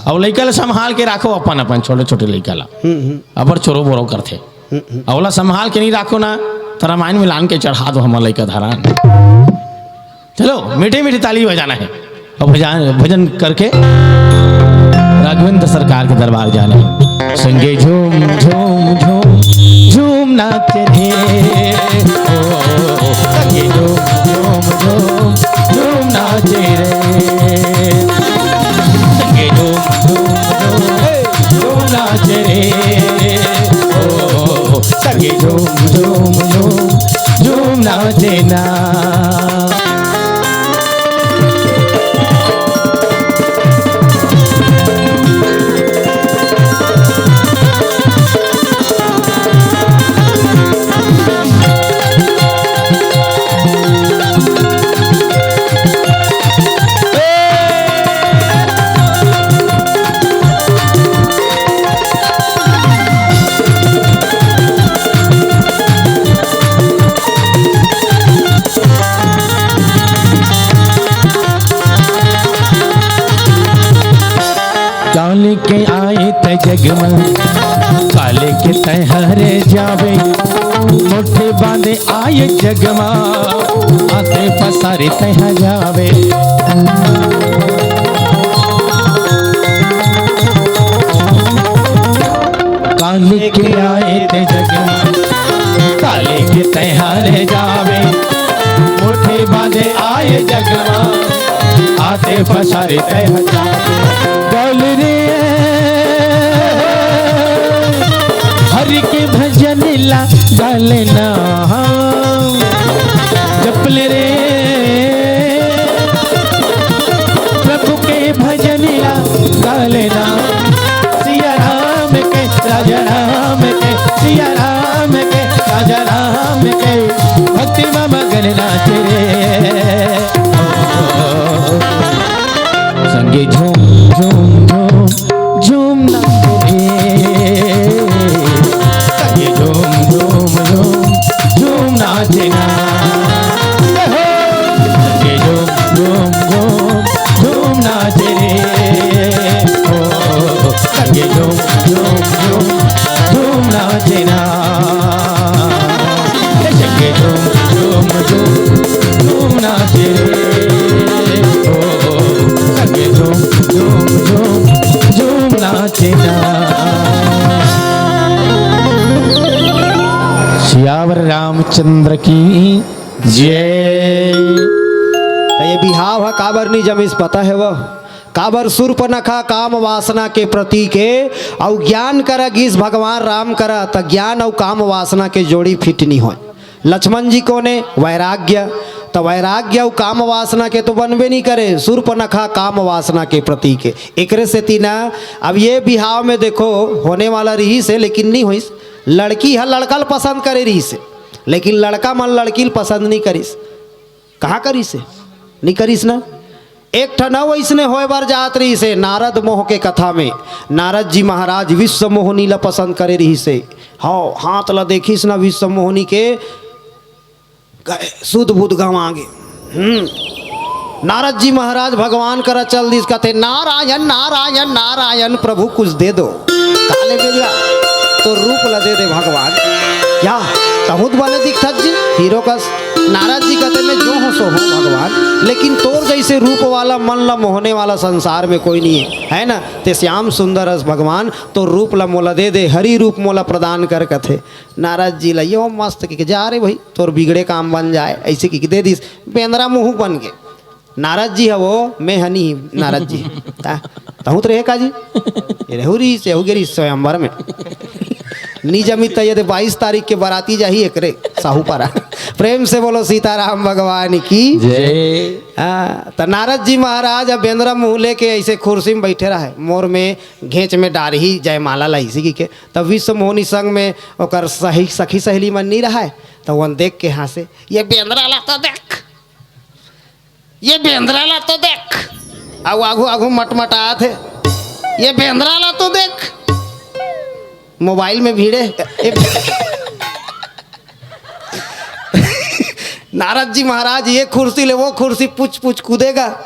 अब लइका ला संभाल के राखो अपन, अपन छोटे छोटे लइका ला। हम्म, हम्म। अबर चोरो बोरो करथे। हम्म, हम्म। अवला संभाल के नहीं राखो ना, त रामायण में लान के चढ़ा दो हमर लइका धरान। चलो, मीठे मीठे ताली बजाना है और भजन, भजन करके राघवेंद्र सरकार के दरबार जाना है। संगे झूम झूम झूम झूम नाच रे, ओ, संगे झूम झूम झूम झूम नाच रे, संगे झूम झूम झूम झूम नाच रे, ओ, संगे झूम झूम झूम झूम नाचे ना। काल के आए तै जग मा, काल के तै हर जावे। मुट्ठी बांधे आए जग मा, आते पसारे तै जावे। काल के आए तै जग मा, काल के तै हर जावे। मुट्ठी बांधे आए जग मा, आते पसारे तै जावे। गल रे, हरि के भजन ला गा लेना। जप ले रे प्रभु के भजन ला गा लेना। सिया राम के, राजा राम के, सिया राम के, राजा राम के, भक्ति में मगन नाच रे। संगे झूम झूम झूम झूम नाच रे। संगे झूम झूम झूम झूम नाच ना। संगे झूम झूम झूम झूम नाच रे। ओ, संगे झूम झूम झूम झूम नाच ना। संगे झूम झूम झूम झूम नाच रे। ओ, संगे झूम झूम झूम झूम नाच ना। सियावर रामचंद्र की जय। त ये बिहाव ह काबर नी जमिस पता हे वो? काबर? सूर्पनखा काम वासना के प्रतीक हे, अउ ज्ञान करा गिस भगवान राम करा, त ज्ञान अउ काम वासना के जोड़ी फिट नी होय। लक्ष्मण जी कोने? वैराग्य। त वैराग्य अउ काम वासना के तो बनबे नी करे, सूर्पनखा काम वासना के प्रतीक हे। एकरे सेती ना, अब ये बिहाव में देखो, होने वाला रिहिस हे, लेकिन नी होइस। लड़की ह लड़का ल पसंद करे रिहिस हे, लेकिन लड़का मन लड़की ल पसंद नी करिस। कहाँ करिस हे? नी करिस ना। एक ठन अउ अइसने होय बर जात रिहिस हे, नारद मोह के कथा में। नारद जी महाराज विश्व मोहनी ला पसंद करे रिहिस हे। हव, हाथ ला देखिस ना विश्व मोहनी के, गए, सुध बुध गंवा गे। हम्म। नारद जी महाराज भगवान करा चल दिस, कथे, "नारायण, नारायण, नारायण, प्रभु कुछ दे दो।" काले बेलुआ, तो रूप ला दे दे भगवान। या, तहूँ त बने दिखथस जी, हीरो कस। नारद जी कथे, "मैं जो हूँ सो हूँ भगवान, लेकिन तोर जइसे रूप वाला, मन ला मोहने वाला संसार में कोई नहीं है, है ना? ते श्याम सुंदर अस भगवान, तोर रूप ला मोला दे दे, हरि रूप मोला प्रदान कर," कथे। नारद जी ला यो मस्त कहिके, "जा रे भाई, तोर बिगड़े काम बन जाए," अइसे कहिके दे दिस। बेंदरा मुहूँ बन गे। नारद जी ह वो, मैं ह नी नारद जी। ता, तहूँ त रहे का जी? ये रहू रहिस, एहू गे रहिस स्वयंवर में। नी जमी त ये दे बाईस तारीख के बराती जाही एकरे साहूपारा। प्रेम से बोलो सीताराम भगवान की। जय। हाँ, त नारद जी महाराज अब बेंदरा मुहूँ लेके अइसे खुर्सी में बइठे रहय, मोर में घेंच में डारही जयमाला ला अइसे कहिके। त विश्व मोहनी संग में ओकर सही, सखी सहेली मन नी रहय, त ओन देख के हाँसे, "ये बेंदरा ला तो देख, ये बेंदरा ला तो देख।" अउ आघू आघू मटमटात हे, "ये बेंदरा ला तो देख, मोबाइल में भिड़े।" ए, नारद जी महाराज ये खुर्सी ले वो खुर्सी, पुच पुच कूदेगा।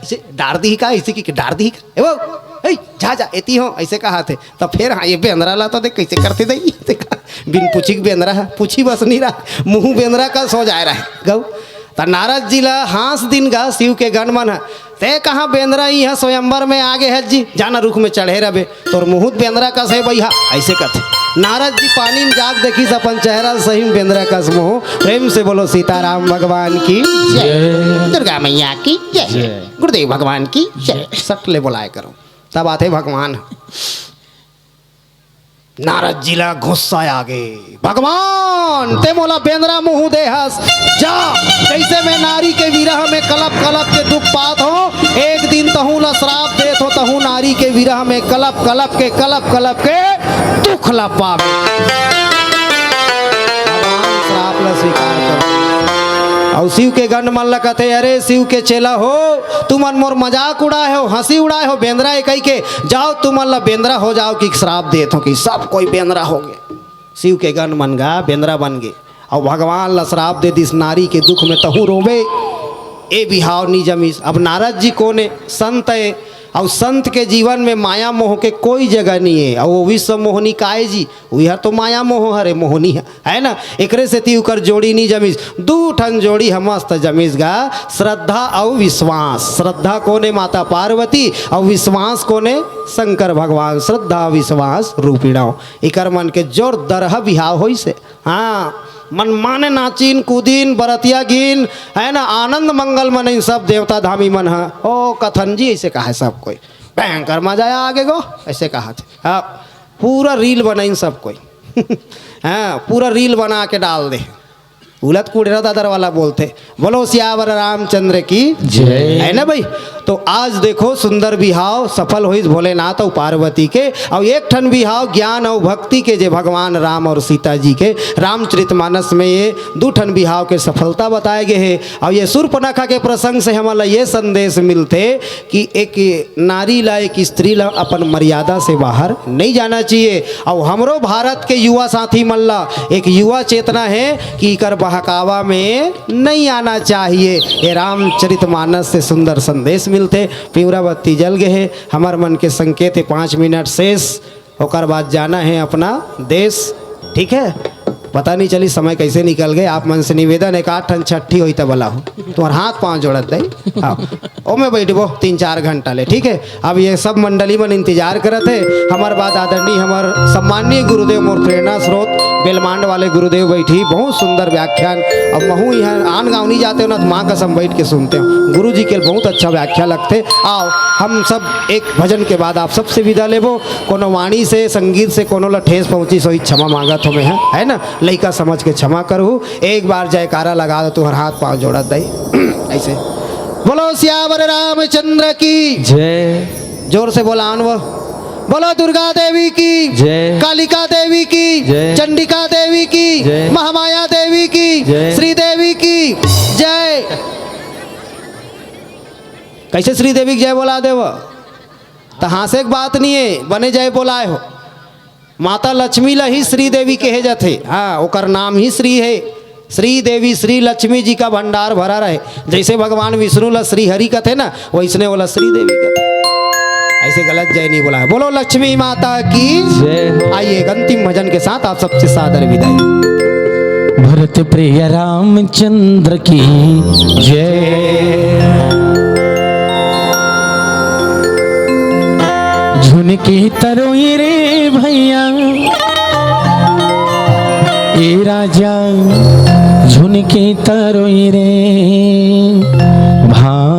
इसे डार दिही का, इसे कि डार दिही का? ए वो, ए, जा, जा, एती हो, अइसे कहाथे। त फेर हाँ, ये बेंदरा ला तो देख कइसे करथे दई। देखा, बिन पुछी के बेंदरा हे, पुछी बस नी रहा, मुहूँ बेंदरा कस हो जाय रहा हे। गऊ, त नारद जी ला हाँस दिन गा शिव के गण मन ह, "ते कहाँ बेंदरा, इहाँ स्वयंवर में आ गे हस जी, जा ना रुख में चढ़े रबे, तोर मुहूँ त बेंदरा कस हे बइहा," अइसे कथे। नारद जी पानी में जाके देखिस अपन चेहरा, सही में बेंदरा कस मुहूँ। प्रेम से बोलो सीताराम भगवान की जय। जय। दुर्गा मैया की जय। जय। गुरुदेव भगवान की जय। सट ले बोलाय करो, तब आथे भगवान। नारद जी ला गुस्सा आ गे, "भगवान, ते मोला बेंदरा मुहूँ दे हस, जा, जइसे मैं नारी के विरह में कलप कलप के दुख पात हों, एक दिन तहूँ ला श्राप देत हों, तहूँ नारी के विरह में कलप कलप के, कलप कलप के दुख ला पाबे।" भगवान श्राप ला स्वीकार कर। अउ शिव के गण मन ला कथे, "अरे शिव के चेला हो, तुमन मोर मजाक उड़ाए हो, हँसी उड़ाए हो, बेंदरा ए कहिके, जाओ तुमन ला बेंदरा हो जाओ," कि श्राप देत हों कि सब कोई बेंदरा हो गे। शिव के गण मन गा बेंदरा बन गे, अउ भगवान ला श्राप दे दिस, "नारी के दुख में तहूँ रोबे।" ए बिहाव नी जमिस। अब नारद जी कोने? संत हे, अउ संत के जीवन में माया मोह के कोई जगह नी हे। अउ वो विश्व मोहनी काय जी, उही ह तो माया मोह हरे, मोहनी ह, है ना? एकरे सेती उकर जोड़ी नी जमिस। दू ठन जोड़ी ह मस्त जमिस गा, श्रद्धा अउ विश्वास। श्रद्धा कोने? माता पार्वती, अउ विश्वास कोने? शंकर भगवान। श्रद्धा विश्वास रूपिणव। इकर मन के जोरदरहा बिहाव होइस हे। हाँ, मन माने नाचिन, कूदिन, बरतिया गिन, है ना, आनंद मंगल मनइन सब देवता धामी मन ह। ओ कथन जी, अइसे कहा हे सब कोई, भयंकर मजा आ गे गो, अइसे कहा थे। हाँ, पूरा रील बनइन सब कोई। हाँ, पूरा रील बना के डाल दे। उलत कुड़ेरा दादर वाला बोलते। बोलो सियावर रामचंद्र की जय। है ना भाई? तो आज देखो सुंदर बिहाव सफल होइस भोलेनाथ अउ पार्वती के, अउ एक ठन बिहाव ज्ञान अउ भक्ति के, जे भगवान राम अउ सीता जी के रामचरितमानस में ये दू ठन बिहाव के सफलता बताए गए हे। अउ ये सूर्पनखा के प्रसंग से हमन ला ये संदेश मिलथे कि एक नारी ला, एक स्त्री ला अपन मर्यादा से बाहर नहीं जाना चाहिए। अउ हमरो भारत के युवा साथी मन ला एक युवा चेतना हे कि इकर बहकावा में नहीं आना चाहिए। ये रामचरितमानस से सुंदर संदेश मिलथे। पिंवरा बत्ती जल गए हे, हमर मन के संकेत हे, पाँच मिनट शेष, ओकर बाद जाना हे अपना देश। ठीक है, पता नहीं चली समय कैसे निकल गए। आप मन से निवेदन, एक आध ठन छट्ठी होई त बलाहू, तुम्हार हाथ पाँव जोड़त दई। हाँ, ओमे बैठबो तीन चार घंटा ले। ठीक है, अब ये सब मंडली मन इंतजार करत हे हमर बाद। आदरणीय हमर सम्माननीय गुरुदेव, मोर प्रेरणा स्रोत बेलमांड वाले गुरुदेव बैठी, बहुत सुंदर व्याख्यान। अब महू यहाँ आन गाँव नहीं जाते हो ना, तो माँ कसम बैठ के सुनते हो। गुरु जी के बहुत अच्छा व्याख्या लगते। आओ, हम सब एक भजन के बाद आप सबसे विदा लेबो। कोनो वाणी से, संगीत से कोनो ला ठेस पहुँची, सोई क्षमा मांगत हो मैं, है ना? लइका समझ के क्षमा करहू। एक बार जयकारा लगा दो, तुहर हाथ पाँव जोड़त दई। ऐसे बोलो सियावर रामचंद्र की जय। जोर से बोला अनव। बोलो दुर्गा देवी की जय। कालिका देवी की जय। चंडिका देवी की जय। महामाया देवी की जय। श्री देवी की जय। कैसे श्री देवी की जय बोला देव? त हाँसे के बात नहीं है, बने जय बोलाए हो। माता लक्ष्मी ला ही श्री देवी कहे जाथे। हाँ, ओकर नाम ही श्री है। श्री देवी, श्री लक्ष्मी जी का भंडार भरा रहे। जैसे भगवान विष्णु ला श्री हरि कथे ना, वैसने ओला श्री देवी कथे। ऐसे गलत जय नहीं बोला है। बोलो लक्ष्मी माता की जय हो। आइए, एक अंतिम भजन के साथ आप सबसे सादर विदाई। भरत प्रिय रामचंद्र की जय। झुनकी तरोई रे भैया, ए राजा, झुनकी तरोई रे भाई।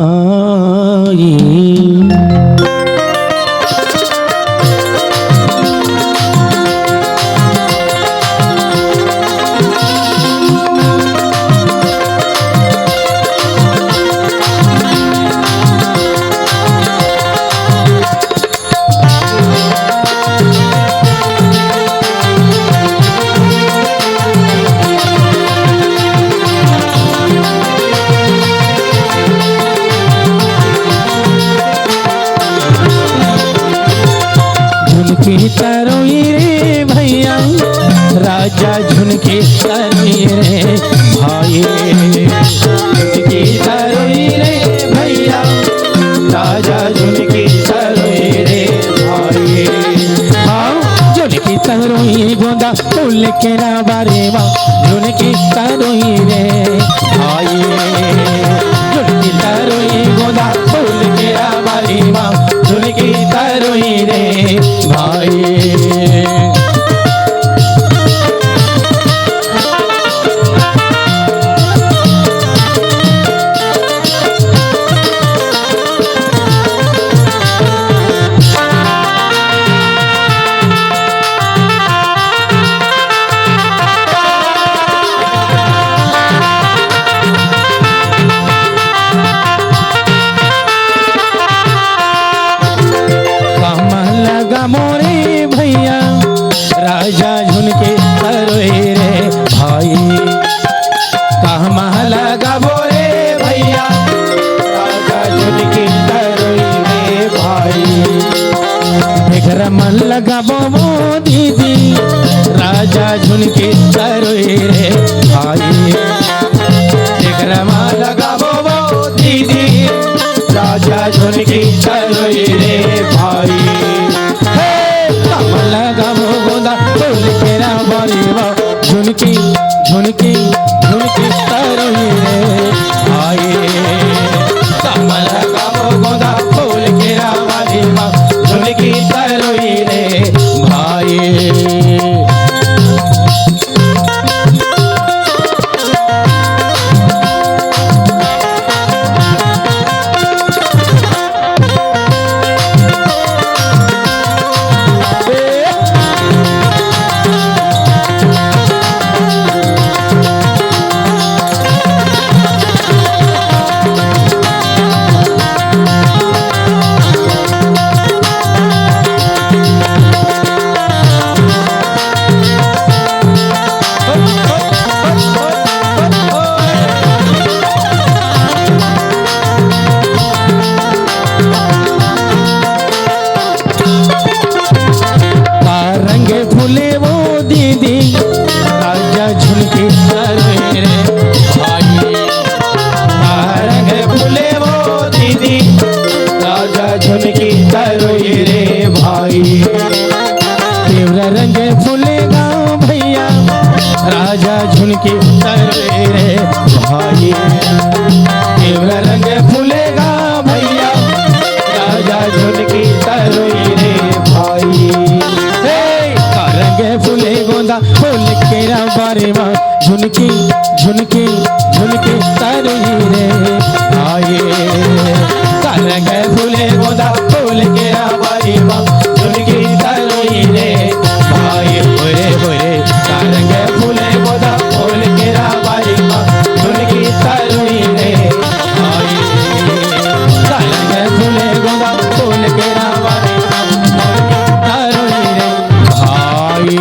झुनकी तरोई रे भैया, राजा झुनकी तरोई रे भाई। झुनकी तरोई रे भैया, राजा झुनकी तरोई रे भाई। हाँ, झुनकी तरोई गोंदा फूल के राबारे मा, झुनकी तरोई रे भाई। झुनकी तरोई गोंदा फूल के राबारे मा, झुनकी तरोई रे भाई। कमल गमोरे भैया, राजा झुनके तरोई रे भाई। कहमा लगाबो रे भैया, राजा झुनके तरोई रे भाई। एकरा मन लगाबो वो दीदी, राजा झुनके तरोई रे भाई। एकरा मन लगाबो वो दीदी, राजा झुनके तरोई रे भाई। हे, कमल गमो गोंदा फूल के राबारी मा, झुनकी, झुनकी, झुनकी तरोई रे भाई। कमल गमो गोंदा फूल के राबारी मा, झुनकी तरोई रे भाई। केवरा रंग फूलेगा भैया, राजा झुनकी तरोई रे भाई। हे, का रंग फूले गोंदा फूल केरा बारी मा, झुनकी, झुनकी, झुनकी तरोई रे भाई। का रंग फूले गोंदा फूल केरा बारी मा, झुनकी तरोई रे भाई। होरे, होरे, का रंग फूले गोंदा फूल केरा बारी मा, झुनकी तरोई रे भाई। का रंग फूले गोंदा फूल केरा बारी मा, झुनकी तरोई रे भाई।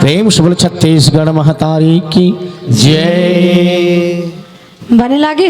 प्रेम से बोल छत्तीसगढ़ महतारी की जय। बने लागिस?